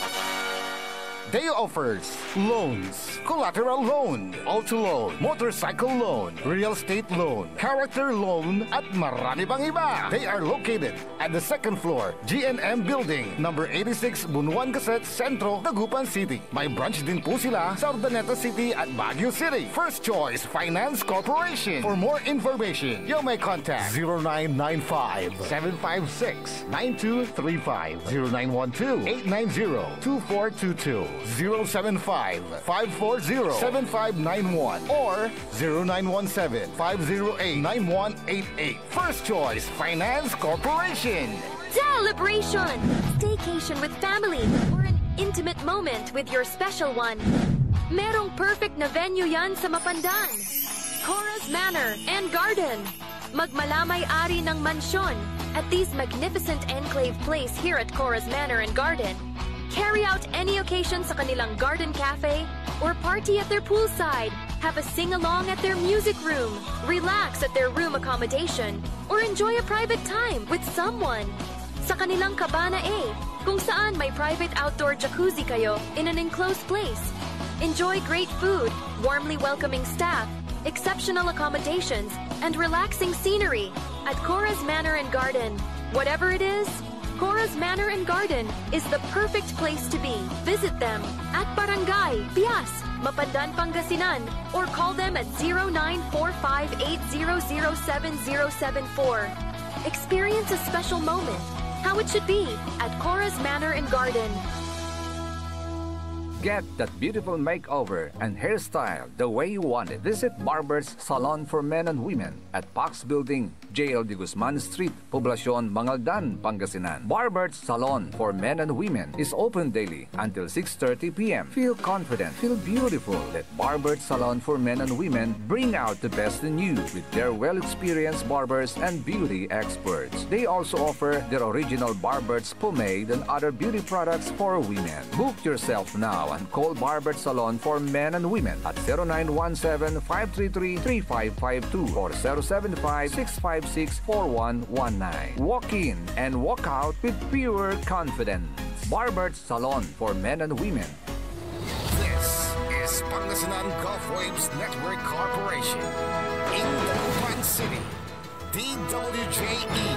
They offers loans, collateral loan, auto loan, motorcycle loan, real estate loan, character loan, at marami pang iba. They are located at the second floor, G N M Building, number eighty-six, Bunuan Cassette, Centro, Dagupan City. May branch din po sila sa Urdaneta City at Baguio City. First Choice Finance Corporation. For more information, you may contact zero nine nine five, seven five six, nine two three five, zero nine one two, eight nine zero, two four two two, zero seven five, five four zero, seven five nine one, or zero nine one seven, five zero eight, nine one eight eight. First Choice Finance Corporation. Celebration! Staycation with family or an intimate moment with your special one. Merong perfect na venue yan sa Mapandan. Cora's Manor and Garden. Magmala may ari ng mansyon at this magnificent enclave place here at Cora's Manor and Garden. Carry out any occasion sa kanilang garden cafe or party at their poolside. Have a sing-along at their music room. Relax at their room accommodation or enjoy a private time with someone. Sa kanilang Cabana A, kung saan may private outdoor jacuzzi kayo in an enclosed place. Enjoy great food, warmly welcoming staff, exceptional accommodations, and relaxing scenery at Cora's Manor and Garden. Whatever it is, Cora's Manor and Garden is the perfect place to be. Visit them at Barangay Pias, Mapandan, Pangasinan, or call them at zero nine four five eight zero zero seven zero seven four. Experience a special moment, how it should be, at Cora's Manor and Garden. Get that beautiful makeover and hairstyle the way you want it. Visit Barber's Salon for Men and Women at Pax Building, J L D Guzman Street, Poblacion, Mangaldan, Pangasinan. Barber's Salon for Men and Women is open daily until six thirty p m. Feel confident, feel beautiful. Let Barber's Salon for Men and Women bring out the best in you with their well-experienced barbers and beauty experts. They also offer their original Barber's pomade and other beauty products for women. Book yourself now and call Barber's Salon for Men and Women at zero nine one seven, five three three, three five five two or zero seven five, six five six, four one one nine. Walk in and walk out with pure confidence. Barber's Salon for Men and Women. This is Pangasinan Gulf Waves Network Corporation. In Dagupan City, D W J E,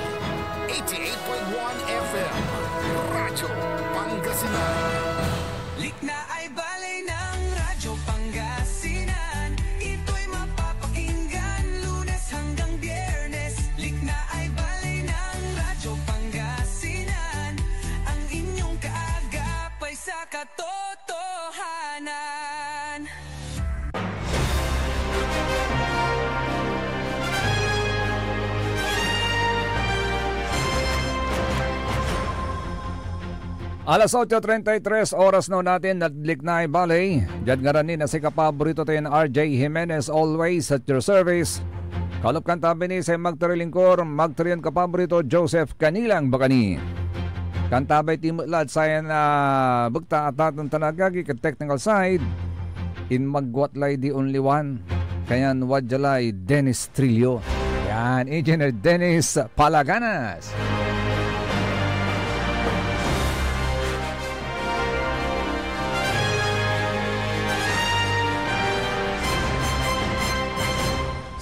eighty-eight point one F M, Radyo Pangasinan. Likna ay baley ng Radyo Pangasinan. Ito'y mapapakinggan Lunes hanggang Biyernes. Likna ay baley ng Radyo Pangasinan. Ang inyong kaagap ay sa katotohanan. Alas otso treinta y tres oras now natin, nagliknay baley. Diad ngaran ni na si kapaborito tayon R J Jimenez, always at your service. Kalop kan tabi ni say magtoroy lingkor, magtoroy kapaborito, Joseph Canilang Bacani. Kantabay ti met lad sayan, ah, bekta a taten tan agagi ed technical side. Inmagwat lay the only one, kayan wadya lay Dennis Trillo. Yan, Engineer Dennis Palaganas.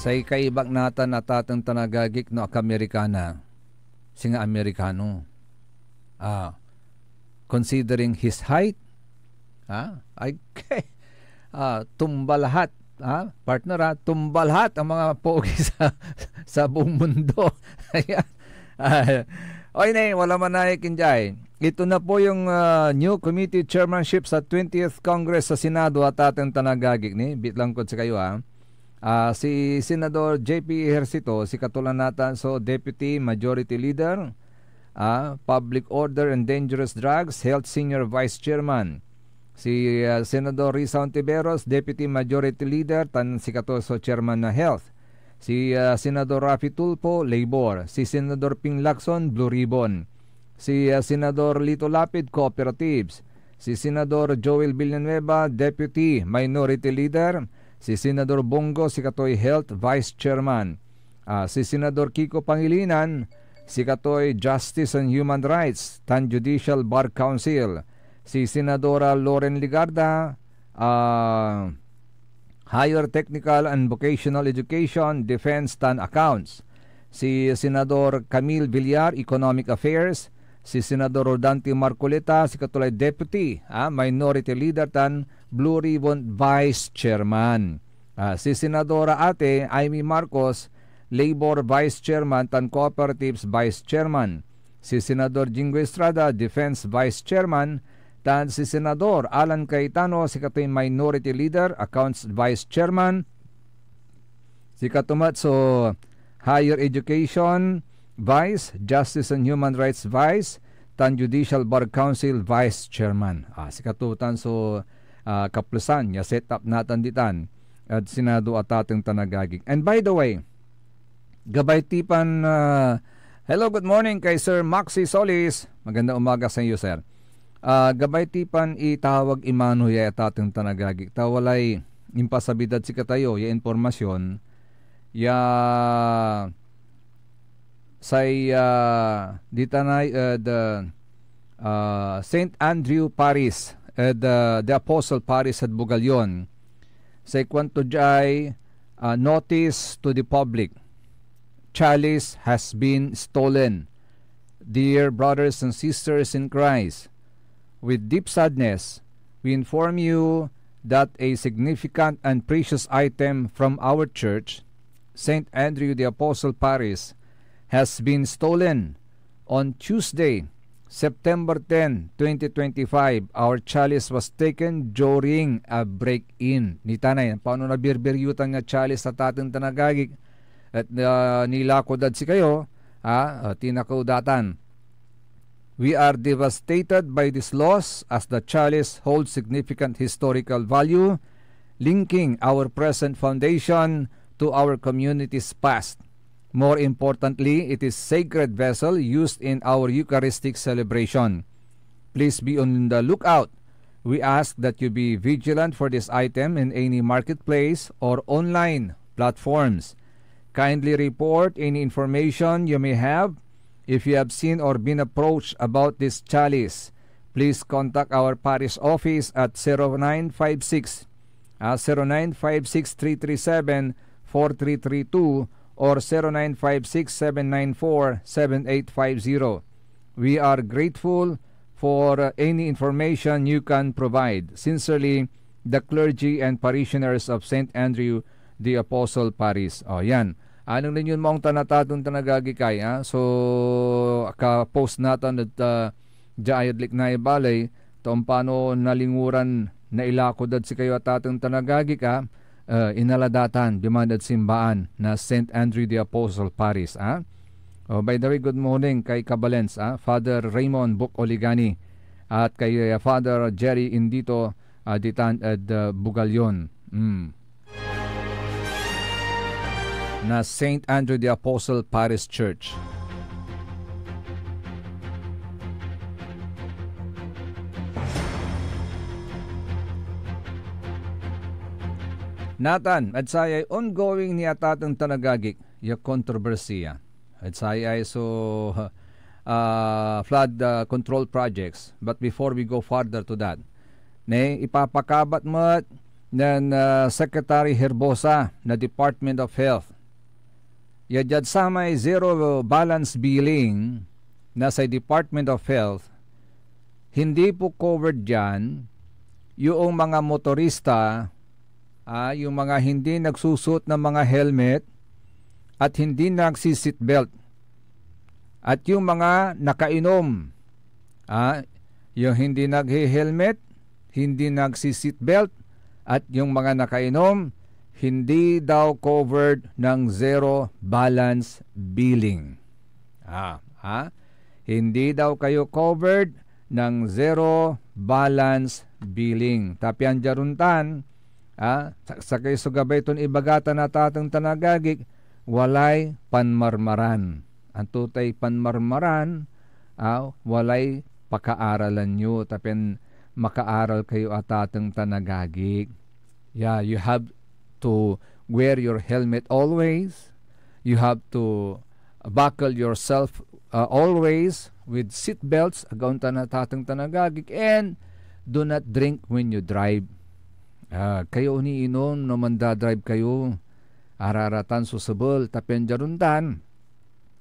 Say kaibak natan a taten tan agagik no akamerikana, singa Amerikano. Ah, considering his height, ah, ay, ah, tumba lahat, ah, partner, ah, tumba lahat ang mga pogi sa, sa buong mundo. Ayan. Ah, oy, ne, wala manayik injay. Ito na po yung, ah, new committee chairmanship sa twentieth Congress sa Senado a taten tan agagik ni. Bitlang kod sikayo, ah. Ah, si Senador J P Ejercito, sikato la natan so Deputy Majority Leader, ah, Public Order and Dangerous Drugs, Health Senior Vice Chairman. Si, ah, Senador Risa Ontiveros, Deputy Majority Leader, tan sikato so Chairman na Health. Si, ah, Senador Raffy Tulfo, Labor. Si Senador Ping Lacson, Blue Ribbon. Si, ah, Senador Lito Lapid, Cooperatives. Si Senador Joel Villanueva, Deputy Minority Leader. Si Senador Bong Go, sikatoy Health Vice Chairman. Ah, si Senador Kiko Pangilinan, sikatoy Justice and Human Rights tan Judicial Bar Council. Si Senadora Loren Legarda, ah, Higher Technical and Vocational Education, Defense tan Accounts. Si Senador Camille Villar, Economic Affairs. Si Senador Rodante Marcoleta, sikatoy Deputy, ah, Minority Leader tan Blue Ribbon Vice Chairman. Ah, si Senadora Ate Imee Marcos, Labor Vice Chairman tan Cooperatives Vice Chairman. Si Senador Jinggoy Estrada, Defense Vice Chairman, tan si Senador Alan Cayetano, sikatoy Minority Leader, Accounts Vice Chairman. Sikato met so Higher Education Vice, Justice and Human Rights Vice, tan Judicial Bar Council Vice Chairman. Ah, sikato tan so, ah, kaplesan ya set up natan ditan ed Senado a taten tan agagik. And by the way, gabay ti pan, ah, hello, good morning kay Sir Maxi Solis. Magandang umaga sa iyo, sir. Ah, gabay ti pan itawag imano ya taten tan agagik. Ta walay impasabi dad sikatayo ya impormasyon ya say, ah, ditanay ed, ah, Saint Andrew Parish ed, ah, the Apostle Parish ed Bugallon. Say kuanto diay, ah, notice to the public. Chalice has been stolen. Dear brothers and sisters in Christ, with deep sadness, we inform you that a significant and precious item from our church, Saint Andrew the Apostle Parish, has been stolen on Tuesday, September ten, twenty twenty-five, our chalice was taken during a break-in. Nitanay, paano nabirbiryutan nga chalice na tateng tan agagik? Et, ah, nilako dad sikayo, ah, ah, tinakew datan. We are devastated by this loss as the chalice holds significant historical value, linking our present foundation to our community's past. More importantly, it is sacred vessel used in our Eucharistic celebration. Please be on the lookout. We ask that you be vigilant for this item in any marketplace or online platforms. Kindly report any information you may have. If you have seen or been approached about this chalice, please contact our parish office at zero nine five six, ah, zero nine five six three three seven four three three two or zero nine five six seven nine four seven eight five zero. We are grateful for, uh, any information you can provide. Sincerely, the clergy and parishioners of Saint Andrew the Apostle Parish. O, yan. Anong ninyo maong tan a tateng tan agagik ay, ah? So, aka-post natan et, ah, dia ayad liknay baley, ta ompano nalinguran, nailako dad sikayo a tateng tan agagik, ah, eh, inala datan diman ed simbaan na Saint Andrew the Apostle Parish, ah. Oh, by the way, good morning kay Kabalens, ah, Father Raymond Buc Oligani, at kay, ah, Father Jerry Indito, ah, ditan ed, ah, Bugallon. Mm. Na Saint Andrew the Apostle Parish Church. Natan, ed sayay ongoing ni atateng tan agagik ya kontrobersiya. Ed sayay so, ah, flood, ah, control projects. But before we go further to that, ne, ipapakabat met nen, ah, Secretary Herbosa na Department of Health ya diad samay zero balance billing na say Department of Health, hindi po covered diyan yung mga motorista, ah, yung mga hindi nagsusuot ng mga helmet at hindi nagsi-seatbelt, at yung mga nakainom, ah, yung hindi naghe-helmet, hindi nagsi-seatbelt, at yung mga nakainom, hindi daw covered ng zero balance billing. Ah, ah, hindi daw kayo covered ng zero balance billing. Ta pian diad ontan, ah, sa-, sakey so gabay ton ibaga tan atateng tan agagik, walay panmarmaran. Anto tay panmarmaran? Ah, walay pakaaralan yo, ta pian makaaral kayo atateng tan agagik. Yeah, you have to wear your helmet always. You have to buckle yourself, uh, always with seat belts, agaon tan atateng tan agagik, and do not drink when you drive. Ah, kayo oniinom no mandadrive kayo. Araratan so sebel, ta pian diad ontan,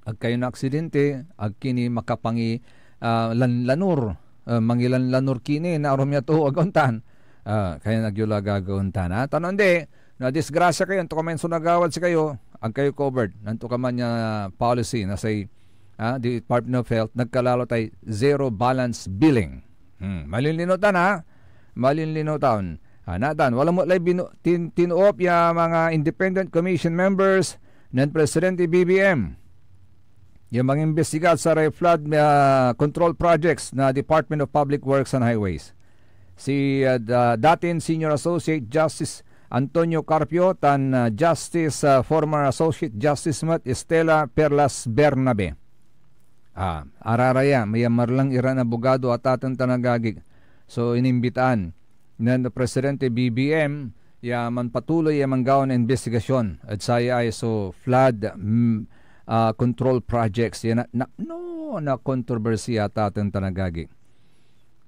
ag kayo naaksidente, ag ki ni makapangi-, ah, lan-, lanur, ah, mangilanlanur ki ni, na arum ya too, agaon tan. Ah, kanian agyo la gagawaen tan, ha? Ta no andi, nadisgrasya kayo, antokaman so nagawad sikayo, ag kayo covered. Antokaman ya policy na say, ah, Department of Health, nagkalalo tay zero balance billing. Hmm, malinlinutan, ha? Malinlinutan. Ah, natan, wala met lay binu-, tin-, tinuop ya mga independent commission members nen Presidente B B M ya mangimbestiga ed saray flood, ah, control projects na Department of Public Works and Highways. Si, ah, da-, datin Senior Associate Justice Antonio Carpio tan, ah, Justice, ah, former Associate Justice met Estela Perlas Bernabe. Ah, araraya, may marlang iran abogado, atateng tan agagik. So, inimbitaan nen Presidente B B M ya manpatuloy ya manggawa na imbestigasyon ed saya ay so flood, mm, ah, control projects. Yan na, na, no, na kontrobersiya, atateng tan agagik.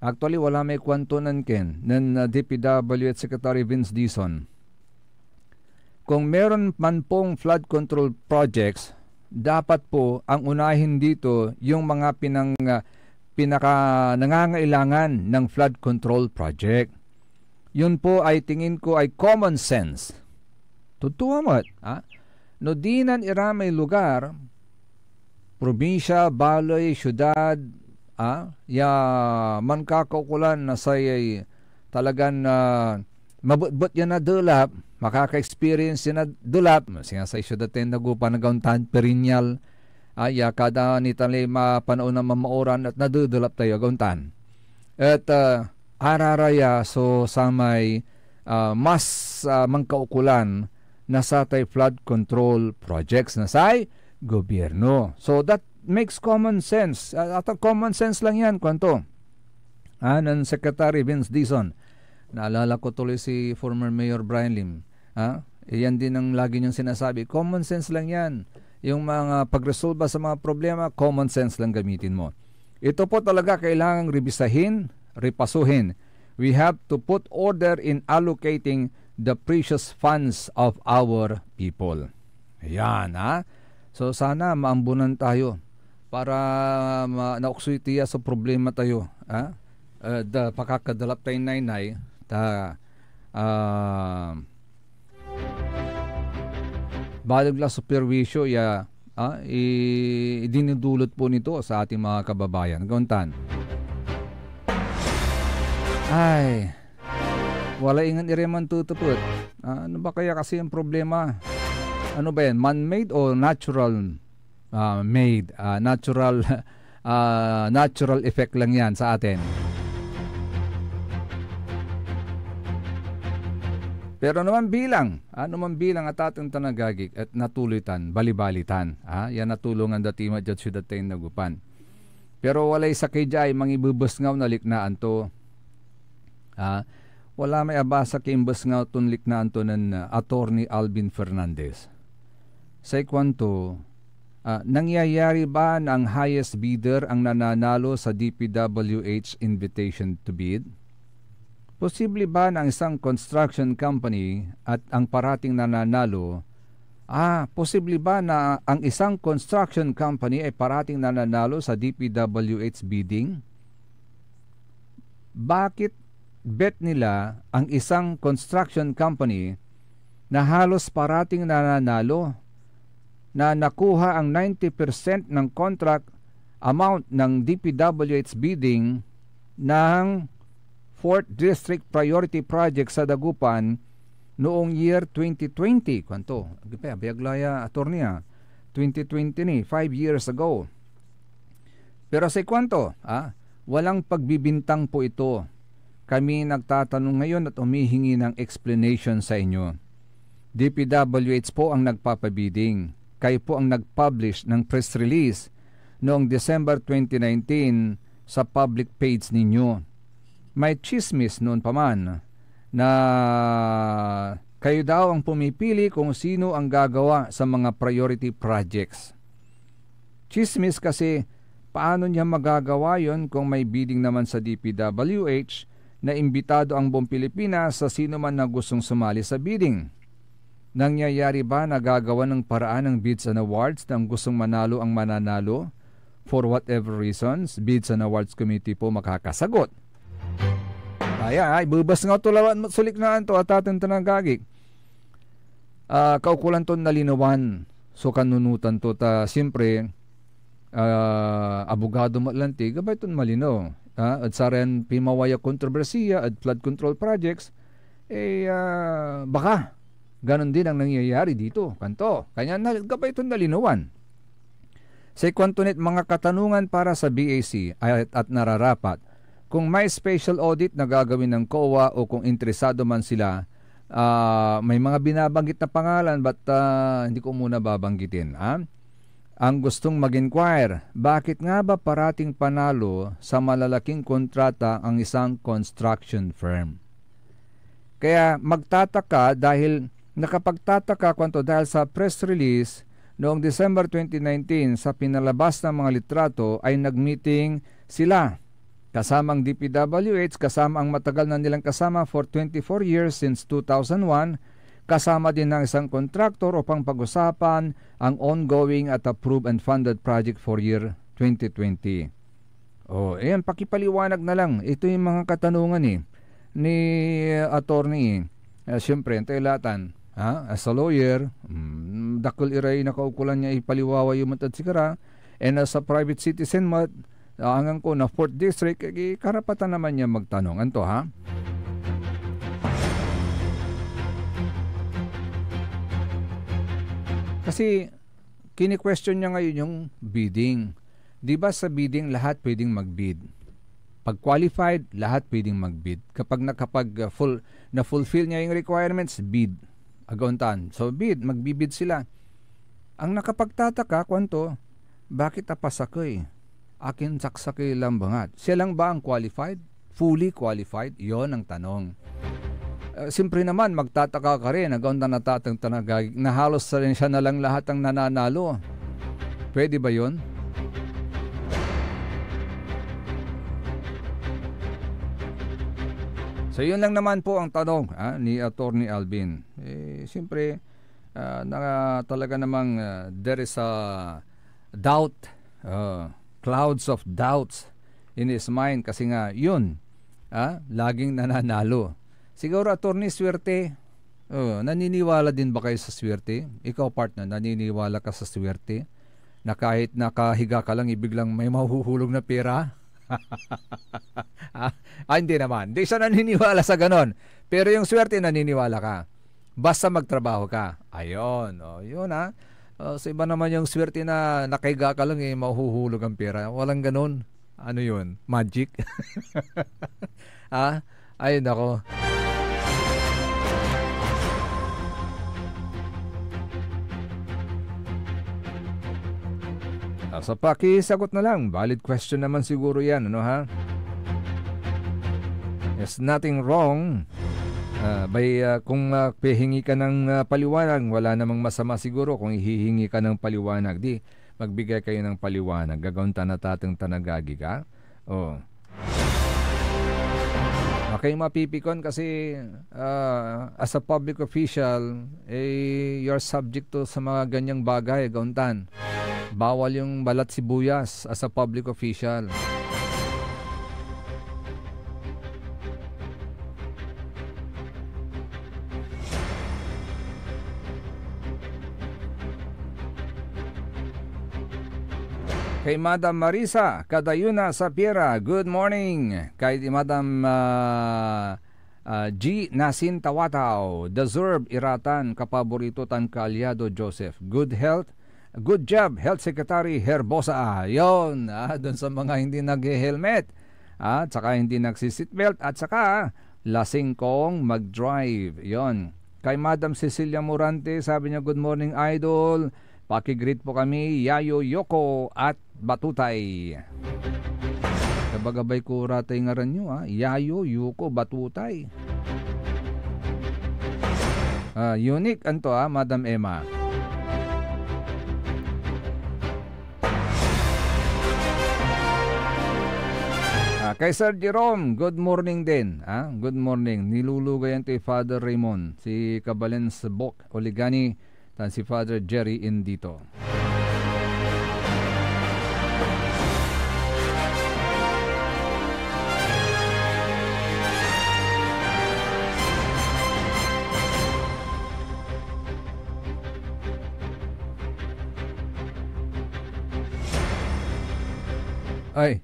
Actually, wala may kuanto nen ken, nen, ah, D P W H Secretary Vince Dizon. Kung meron man pong flood control projects, dapat po ang unahin dito yung mga pinang-, ah, pinaka-nangangailangan ng flood control project. Yun po ay tingin ko ay common sense. Totoo met, ha? No dinan iramay lugar, probinsya, baley, syudad, ah, ya mankakaukolan na sayay talagan, ah, mabetbet ya nadelap, makaka-experience ya nadelap, singa say siudad tayo nagopan, agaw tan perennial, ah, ya kada nitan lay ma-, panaon na mamaoran et nadedelap tayo, agaw tan. Et, ah, arara ya so samay, ah, mas, ah, mankaukolan na satay flood control projects na say gobyerno. So that makes common sense. Ah, ata common sense lang yan, kuanto. Ah, nen Secretary Vince Dizon. Naalala ko tuloy si former Mayor Brian Lim. Ah, iyan din ang lagi niyang sinasabi, "Common sense lang yan. Yung mga pagresolba sa mga problema, common sense lang gamitin mo." Ito po talaga kailangang rebisahin, repasuhin. We have to put order in allocating the precious funds of our people. Ayan, ha? So, sana maambunan tayo para ma-, naoksoy tiya so problema tayo, ha? Eh, da, pakakadalap tayo naynay, ta, ah, baleg la so perwisyo ya, ah, i-, idinudulot po nito sa ating mga kababayan. Gauntan. Ay, wala ingen ira mantutupet. Ah, ano ba kaya kasi ang problema? Ano ba yan? Man-made o natural, ah, made? Ah, natural, ah, natural effect lang yan sa atin. Pero naman bilang, ano man bilang, atateng tan agagik, et natuloy tan, balibali tan, ah, ya natulongan da ti met diad siudad tayon Dagupan. Pero walay sakey diay mangibebesngaw na liknaan to. Ah, wala may abasa ki imbesngaw ton liknaan to nen, ah, Attorney Alvin Fernandez. Say kuanto, ah, nangyayari ba na ang highest bidder ang nananalo sa D P W H invitation to bid? Posible ba na ang isang construction company at ang parating nananalo, ah, posible ba na ang isang construction company ay parating nananalo sa D P W H bidding? Bakit bet nila ang isang construction company na halos parating nananalo, na nakuha ang ninety percent ng contract amount ng D P W H bidding ng Fourth District Priority Project sa Dagupan noong year twenty twenty? Kuanto? Agi pa, abiyag la ya, attorney, ah. Twenty twenty ni, five years ago. Pero say kuanto, ah, walang pagbibintang po ito. Kami nagtatanong ngayon at humihingi ng explanation sa inyo. D P W H po ang nagpapabidding. Kayo po ang nag-publish ng press release noong December twenty nineteen sa public page ninyo. May tsismis noon pa man na kayo daw ang pumipili kung sino ang gagawa sa mga priority projects. Tsismis kasi, paano niya magagawa yon kung may bidding naman sa D P W H na imbitado ang buong Pilipinas sa sino man na gustong sumali sa bidding? Nangyayari ba na gagawa ng paraan ng Bids and Awards na ang gustong manalo ang mananalo? For whatever reasons, Bids and Awards Committee po makakasagot. Kaya, ay, bubas nga to lawan mo, sulik na anto, atateng tan agagik. Ah, kaukulan ton nalinawan so kanunotan to, ta siyempre, ah, abogado met lanti, gabay ton malinaw. Ah, ed saran pimaway a kontrobersiya ed flood control projects, eh, ah, baka ganon din ang nangyayari dito, kanto. Kanya na, gabay ton nalinawan. Say kuanto nit mga katanungan para sa B A C at, at nararapat. Kung may special audit na gagawin ng COA o kung interesado man sila, ah, may mga binabanggit na pangalan, but, ah, hindi ko muna babanggitin, ah. Ang gustong mag-inquire, bakit nga ba parating panalo sa malalaking kontrata ang isang construction firm? Kaya magtataka dahil, nakapagtataka, kuanto, dahil sa press release noong December twenty nineteen sa pinalabas ng mga litrato ay nag-meeting sila kasama ang D P W H, kasama ang matagal na nilang kasama for twenty-four years since two thousand one, kasama din ng isang kontraktor upang pag-usapan ang ongoing at approved and funded project for year twenty twenty. Oh, ayan, pakipaliwanag na lang. Ito yung mga katanungan, eh, ni attorney, eh. Ah, siyempre, antay latan, ha? As a lawyer, mm, dakel iray nakaukolan ya ipaliwawa yo met ed sikara. And as a private citizen met, ah, anggan ko na fourth district, eh, karapatan naman niya magtanong. Anto, ha? Kasi, kini-question niya ngayon yung bidding. Di ba sa bidding, lahat pwedeng mag-bid? Pag qualified, lahat pwedeng mag-bid. Kapag nakapag, ah, full, na-fulfill niya yung requirements, bid. Agaw tan. So, bid, magbibid sila. Ang nakapagtataka, kuanto, bakit apasakey? Akin saksakey lang bangat. Siya lang ba ang qualified? Fully qualified? Yon ang tanong. Ah, siyempre naman, magtataka ka rin, agaw tan natateng tan nagag-, na halos sa rin siya na lang lahat ang nananalo. Pwede ba yon? So, yun lang naman po ang tanong, ah, ni Attorney Alvin. Eh, siyempre, ah, na, talaga namang, ah, there is a doubt, ah, clouds of doubts in his mind kasi nga, yun, ah, laging nananalo. Siguro, Attorney, swerte. Oh, naniniwala din ba kayo sa swerte? Ikaw, partner, naniniwala ka sa swerte? Na kahit nakahiga ka lang, ibiglang may mahuhulog na pera? Ah, ah, hindi naman. Hindi siya naniniwala sa ganon. Pero yung swerte, naniniwala ka. Basta magtrabaho ka. Ayun. Oh, yun, ah. Oh, sa iba naman yung swerte na nakahiga ka lang, eh, mahuhulog ang pera. Walang ganon. Ano yun? Magic? Ah? Ay, nako. Ah, sa pakisagot na lang, valid question naman siguro yan, ano, ha? There's nothing wrong. Ah, by, ah, kung, ah, pihingi ka ng, ah, paliwanag, wala namang masama siguro kung hihingi ka ng paliwanag. Di, magbigay kayo ng paliwanag. Gagawan ta na tateng ta nagagik, ah. Oh. Huwag kayong mapipikon kasi, ah, as a public official, eh, you're subject to sa mga ganyang bagay, gauntan. Bawal yung balat sibuyas as a public official. Kay Madam Marisa Kadayuna Sapiera, good morning. Kay Madam, ah, ah, G Nasin Tawataw, deserve iratan, kapaborito tan kaalyado Joseph. Good health, good job, Health Secretary Herbosa. Yon, ah, dun sa mga hindi nag-helmet, at saka hindi nagsi-seatbelt, at saka lasing kong mag-drive. Yon. Kay Madam Cecilia Morante, sabi niya, "Good morning, Idol. Paki-greet po kami, Yayo, Yoko, at Batutay." Gabagabay ko ratay ngaran nyo, ah. Yayo, Yoko, Batutay. Ah, unique, anto, ah, Madam Emma. Ah, kay Sir Jerome, good morning din, ah. Good morning. Nilulugayan to i Father Raymond, si Kabalen Sabok Oligani, tan si Father Jerry Indito. Ay,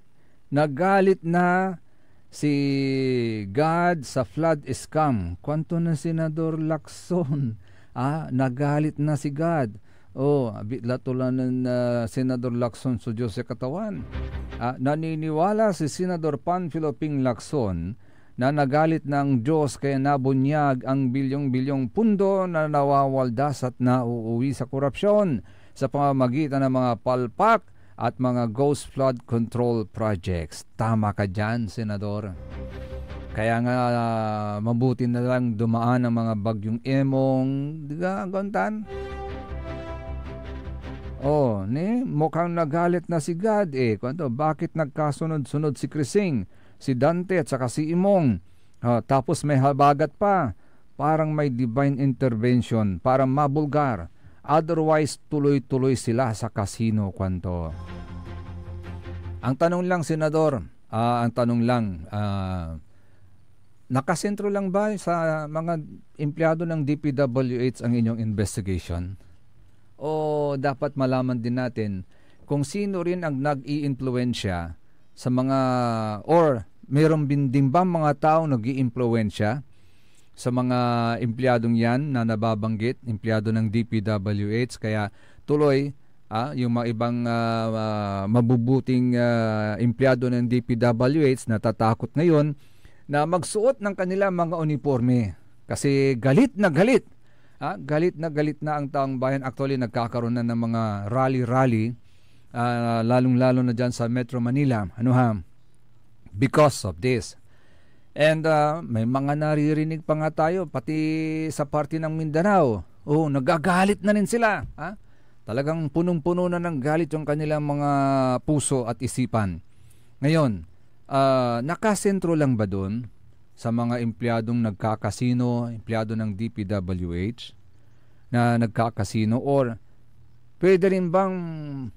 nagalit na si God sa flood scam. Kuanto na Senador Lacson, ah, nagalit na si God. Oh, abitla to la nen, ah, Senador Lacson so Dios ya Katawan. Ah, naniniwala si Senador Panfilo Ping Lacson na nagalit na ang Dios kaya nabunyag ang bilyong-bilyong pundo na nawawaldas at nauuwi sa korupsyon sa pamamagitan ng mga palpak at mga ghost flood control projects. Tama ka dyan, Senador. Kaya nga, ah, mabuti na lang dumaan ang mga bagyong Emong, di ka, Gontan? Oh, ni, mukhang nagalit na si God, eh. Kuwanto, bakit nagkasunod-sunod si Krising, si Dante, at saka si Imong? Ah, tapos may habagat pa. Parang may divine intervention para mabulgar. Otherwise, tuloy-tuloy sila sa kasino, kuwanto. Ang tanong lang, Senador, ah, ang tanong lang, ah, nakasentro lang ba sa mga empleyado ng D P W H ang inyong investigation? O dapat malaman din natin kung sino rin ang nag-iimpluwensya sa mga, or meron bin, din bang mga taong nag-iimpluwensya sa mga empleyadong yan na nababanggit, empleyado ng D P W H, kaya tuloy, ah, yung mga ibang, ah, ah, mabubuting, ah, empleyado ng D P W H natatakot ngayon na magsuot ng kanilang mga uniporme. Kasi galit na galit, ah, galit na galit na ang taong bayan. Actually, nagkakaroon na ng mga rally-rally, ah, lalong-lalo na dyan sa Metro Manila. Ano ha? Because of this. And, ah, may mga naririnig pa nga tayo, pati sa parte ng Mindanao. Oh, nagagalit na rin sila, ha? Talagang punong-puno na ng galit yung kanilang mga puso at isipan. Ngayon, ah, nakasentro lang ba dun sa mga empleyadong nagkakasino, empleyado ng D P W H na nagkakasino, or pwede rin bang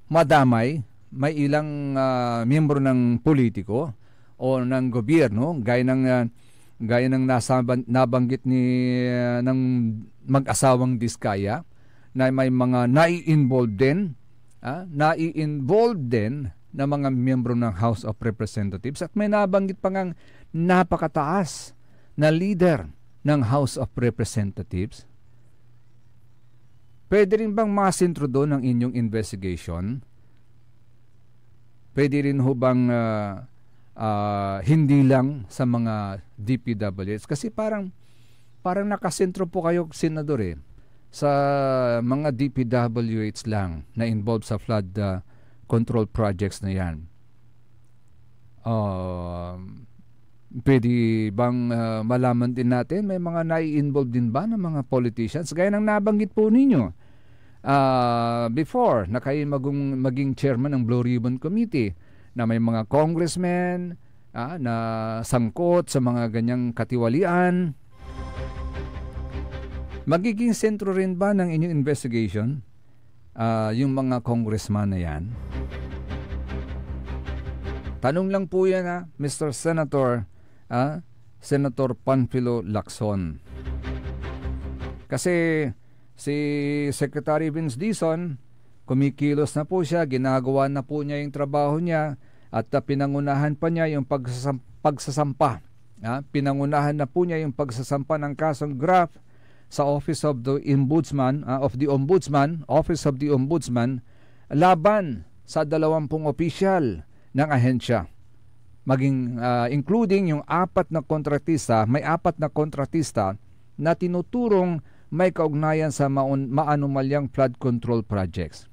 madamay, may ilang, ah, miyembro ng politiko o ng gobyerno, gaya ng, ah, gaya ng nasaban-, nabanggit ni, ah, ng mag-asawang Diskaya, na may mga nai-involve din, ah, nai-involve din na mga miyembro ng House of Representatives, at may nabanggit pa ngang napakataas na leader ng House of Representatives. Pwede rin bang masentro doon ang inyong investigation? Pwede rin ho bang, ah, ah, hindi lang sa mga D P W H? Kasi parang, parang nakasentro po kayo, Senador, eh, sa mga D P W H lang na involved sa flood, ah, control projects na yan. Um, pwede bang, ah, malaman din natin, may mga nai-involve din ba ng mga politicians? Gaya ng nabanggit po ninyo, ah, before, na kayo maging, maging chairman ng Blue Ribbon Committee, na may mga congressmen, ah, na sangkot sa mga ganyang katiwalian. Magiging sentro rin ba ng inyong investigation, ah, yung mga congressman na yan? Tanong lang po yan, ah, Mister Senator, ah, Senator Panfilo Lacson. Kasi si Secretary Vince Dizon, kumikilos na po siya, ginagawa na po niya yung trabaho niya, at, ah, pinangunahan pa niya yung pagsasam-, pagsasampa. Ah, pinangunahan na po niya yung pagsasampa ng kasong graft sa Office of the Ombudsman, ah, of the Ombudsman, Office of the Ombudsman, laban sa dalawampung opisyal ng ahensya. Maging, ah, including yung apat na kontratista, may apat na kontratista na tinuturong may kaugnayan sa maun-, maanomalyang flood control projects.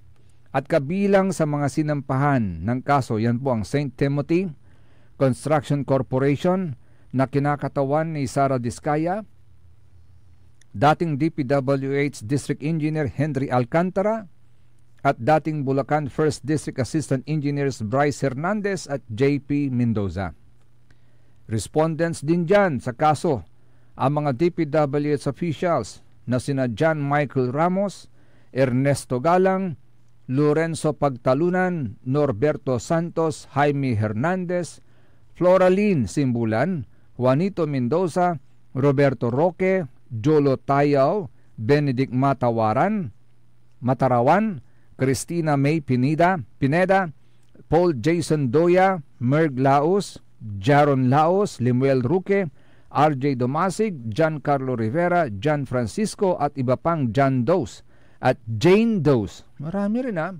At kabilang sa mga sinampahan ng kaso, yan po ang Saint Timothy Construction Corporation na kinakatawan ni Sara Discaya, dating D P W H District Engineer Henry Alcantara, at dating Bulacan First District Assistant Engineers Bryce Hernandez at J P Mendoza. Respondents din dyan sa kaso ang mga D P W H officials na sina John Michael Ramos, Ernesto Galang, Lorenzo Pagtalunan, Norberto Santos, Jaime Hernandez, Floralyn Simbulan, Juanito Mendoza, Roberto Roque, Jolo Tayao, Benedict Matawaran, Matarawan, Christina May Pineda, Pineda, Paul Jason Doya, Merg Laos, Jaron Laos, Lemuel Roque, R J Domasig, John Carlo Rivera, John Francisco, at iba pang John Does at Jane Does. Marami rin, ah.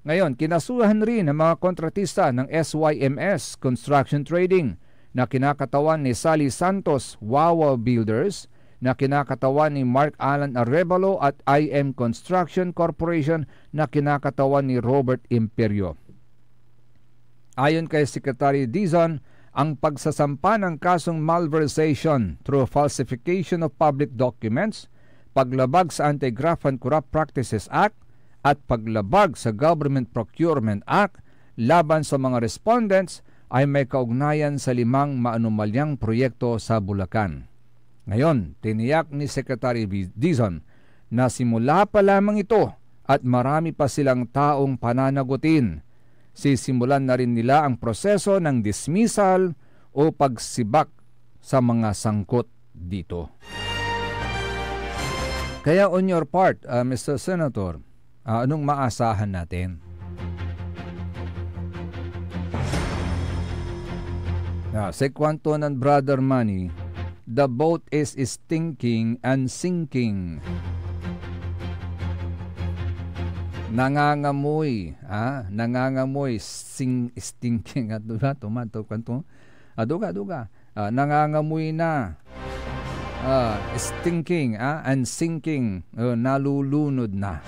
Ngayon, kinasuhan rin ang mga kontratista ng S Y M S Construction Trading na kinakatawan ni Sally Santos, Wawa Builders, na kinakatawan ni Mark Alan Arevalo, at I M Construction Corporation na kinakatawan ni Robert Imperio. Ayon kay Secretary Dizon, ang pagsasampa ng kasong malversation through falsification of public documents, paglabag sa Anti-Graft and Corrupt Practices Act, at paglabag sa Government Procurement Act laban sa mga respondents ay may kaugnayan sa limang maanomalyang proyekto sa Bulacan. Ngayon, tiniyak ni Secretary Bi-, Dizon na simula pa lamang ito at marami pa silang taong pananagutin. Sisimulan na rin nila ang proseso ng dismissal o pagsibak sa mga sangkot dito. Kaya on your part, ah, Mister Senator, ah, anong maasahan natin? Ah, say kuanto nen Brother Manny, "The boat is stinking and sinking." Nangangamoy, ah, nangangamoy, sing-, stinking, at diba? Tuman, to, kuanto? Ah, duga, duga. Ah, nangangamoy na. Ah, stinking, ah, and sinking. Ah, nalulunod na.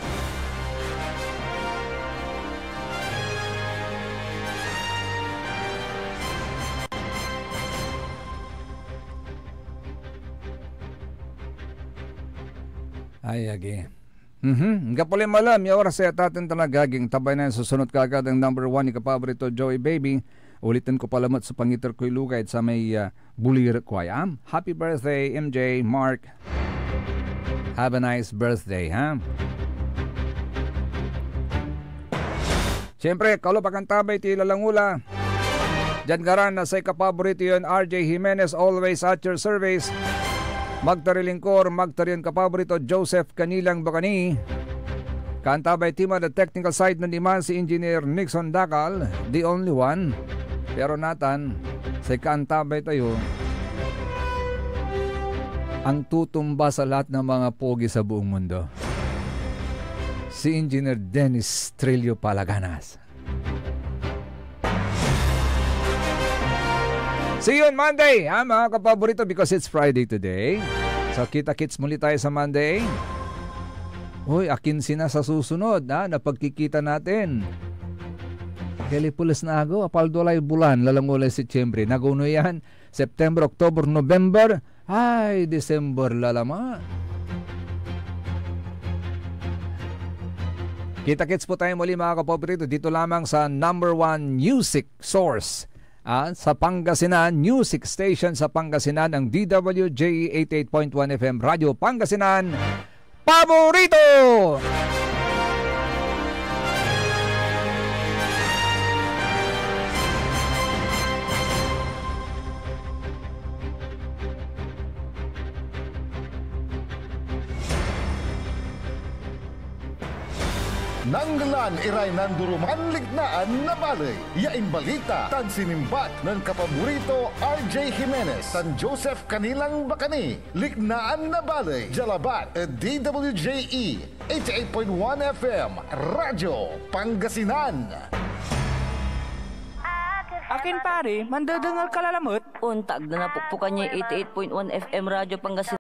Ay, agi. Mhm. Anggapo lay malam ya oras ya taten talaga, aging tabay na yan susunod kaagad ang number one ni kapaborito, Joey Baby. Uliten ko pa lamet so pangiter koy lugay ed samay, ah, bulirek ko ay, ah, happy birthday, M J, Mark. Have a nice birthday, ha? Siyempre, kalop a kantabay ti lalangula. Diad ngaran na say kapaborito yon R J Jimenez, always at your service. Magtari lingkor, magtari yon kapaborito, Joseph Canilang Bacani. Kantabay team on the technical side nen diman si Engineer Nixon Dacal, the only one. Pero natan, say kantabay tayo, ang tutumba sa lahat ng mga pogi sa buong mundo. Si Engineer Dennis Trillo Palaganas. See you on Monday, ha, mga kapaborito, because it's Friday today. So, kita-kits muli tayo sa Monday. Uy, akin sina sa susunod, ha, na pagkikita natin. Kelipules na ago, apaldo lay bulan, lalangolay Setyembre. Naguno yan, September, October, November, ay, December la laman. Kita-kits po tayo muli, mga kapaborito, dito lamang sa number one music source, ah, sa Pangasinan, music station sa Pangasinan, ang D W J E eighty-eight point one F M Radyo Pangasinan, paborito! Nanglan iray nandoroman liknaan na baley ya imbalita tan sinimbat nen kapaborito R J Jimenez tan Joseph Canilang Bacani. Liknaan na baley, dia labat ed D W J E eighty-eight point one F M, Radyo Pangasinan. Akin, pare, mandedengel ka la lamet? Onta, agda napokpokan yay eighty-eight point one F M Radyo Pangasinan.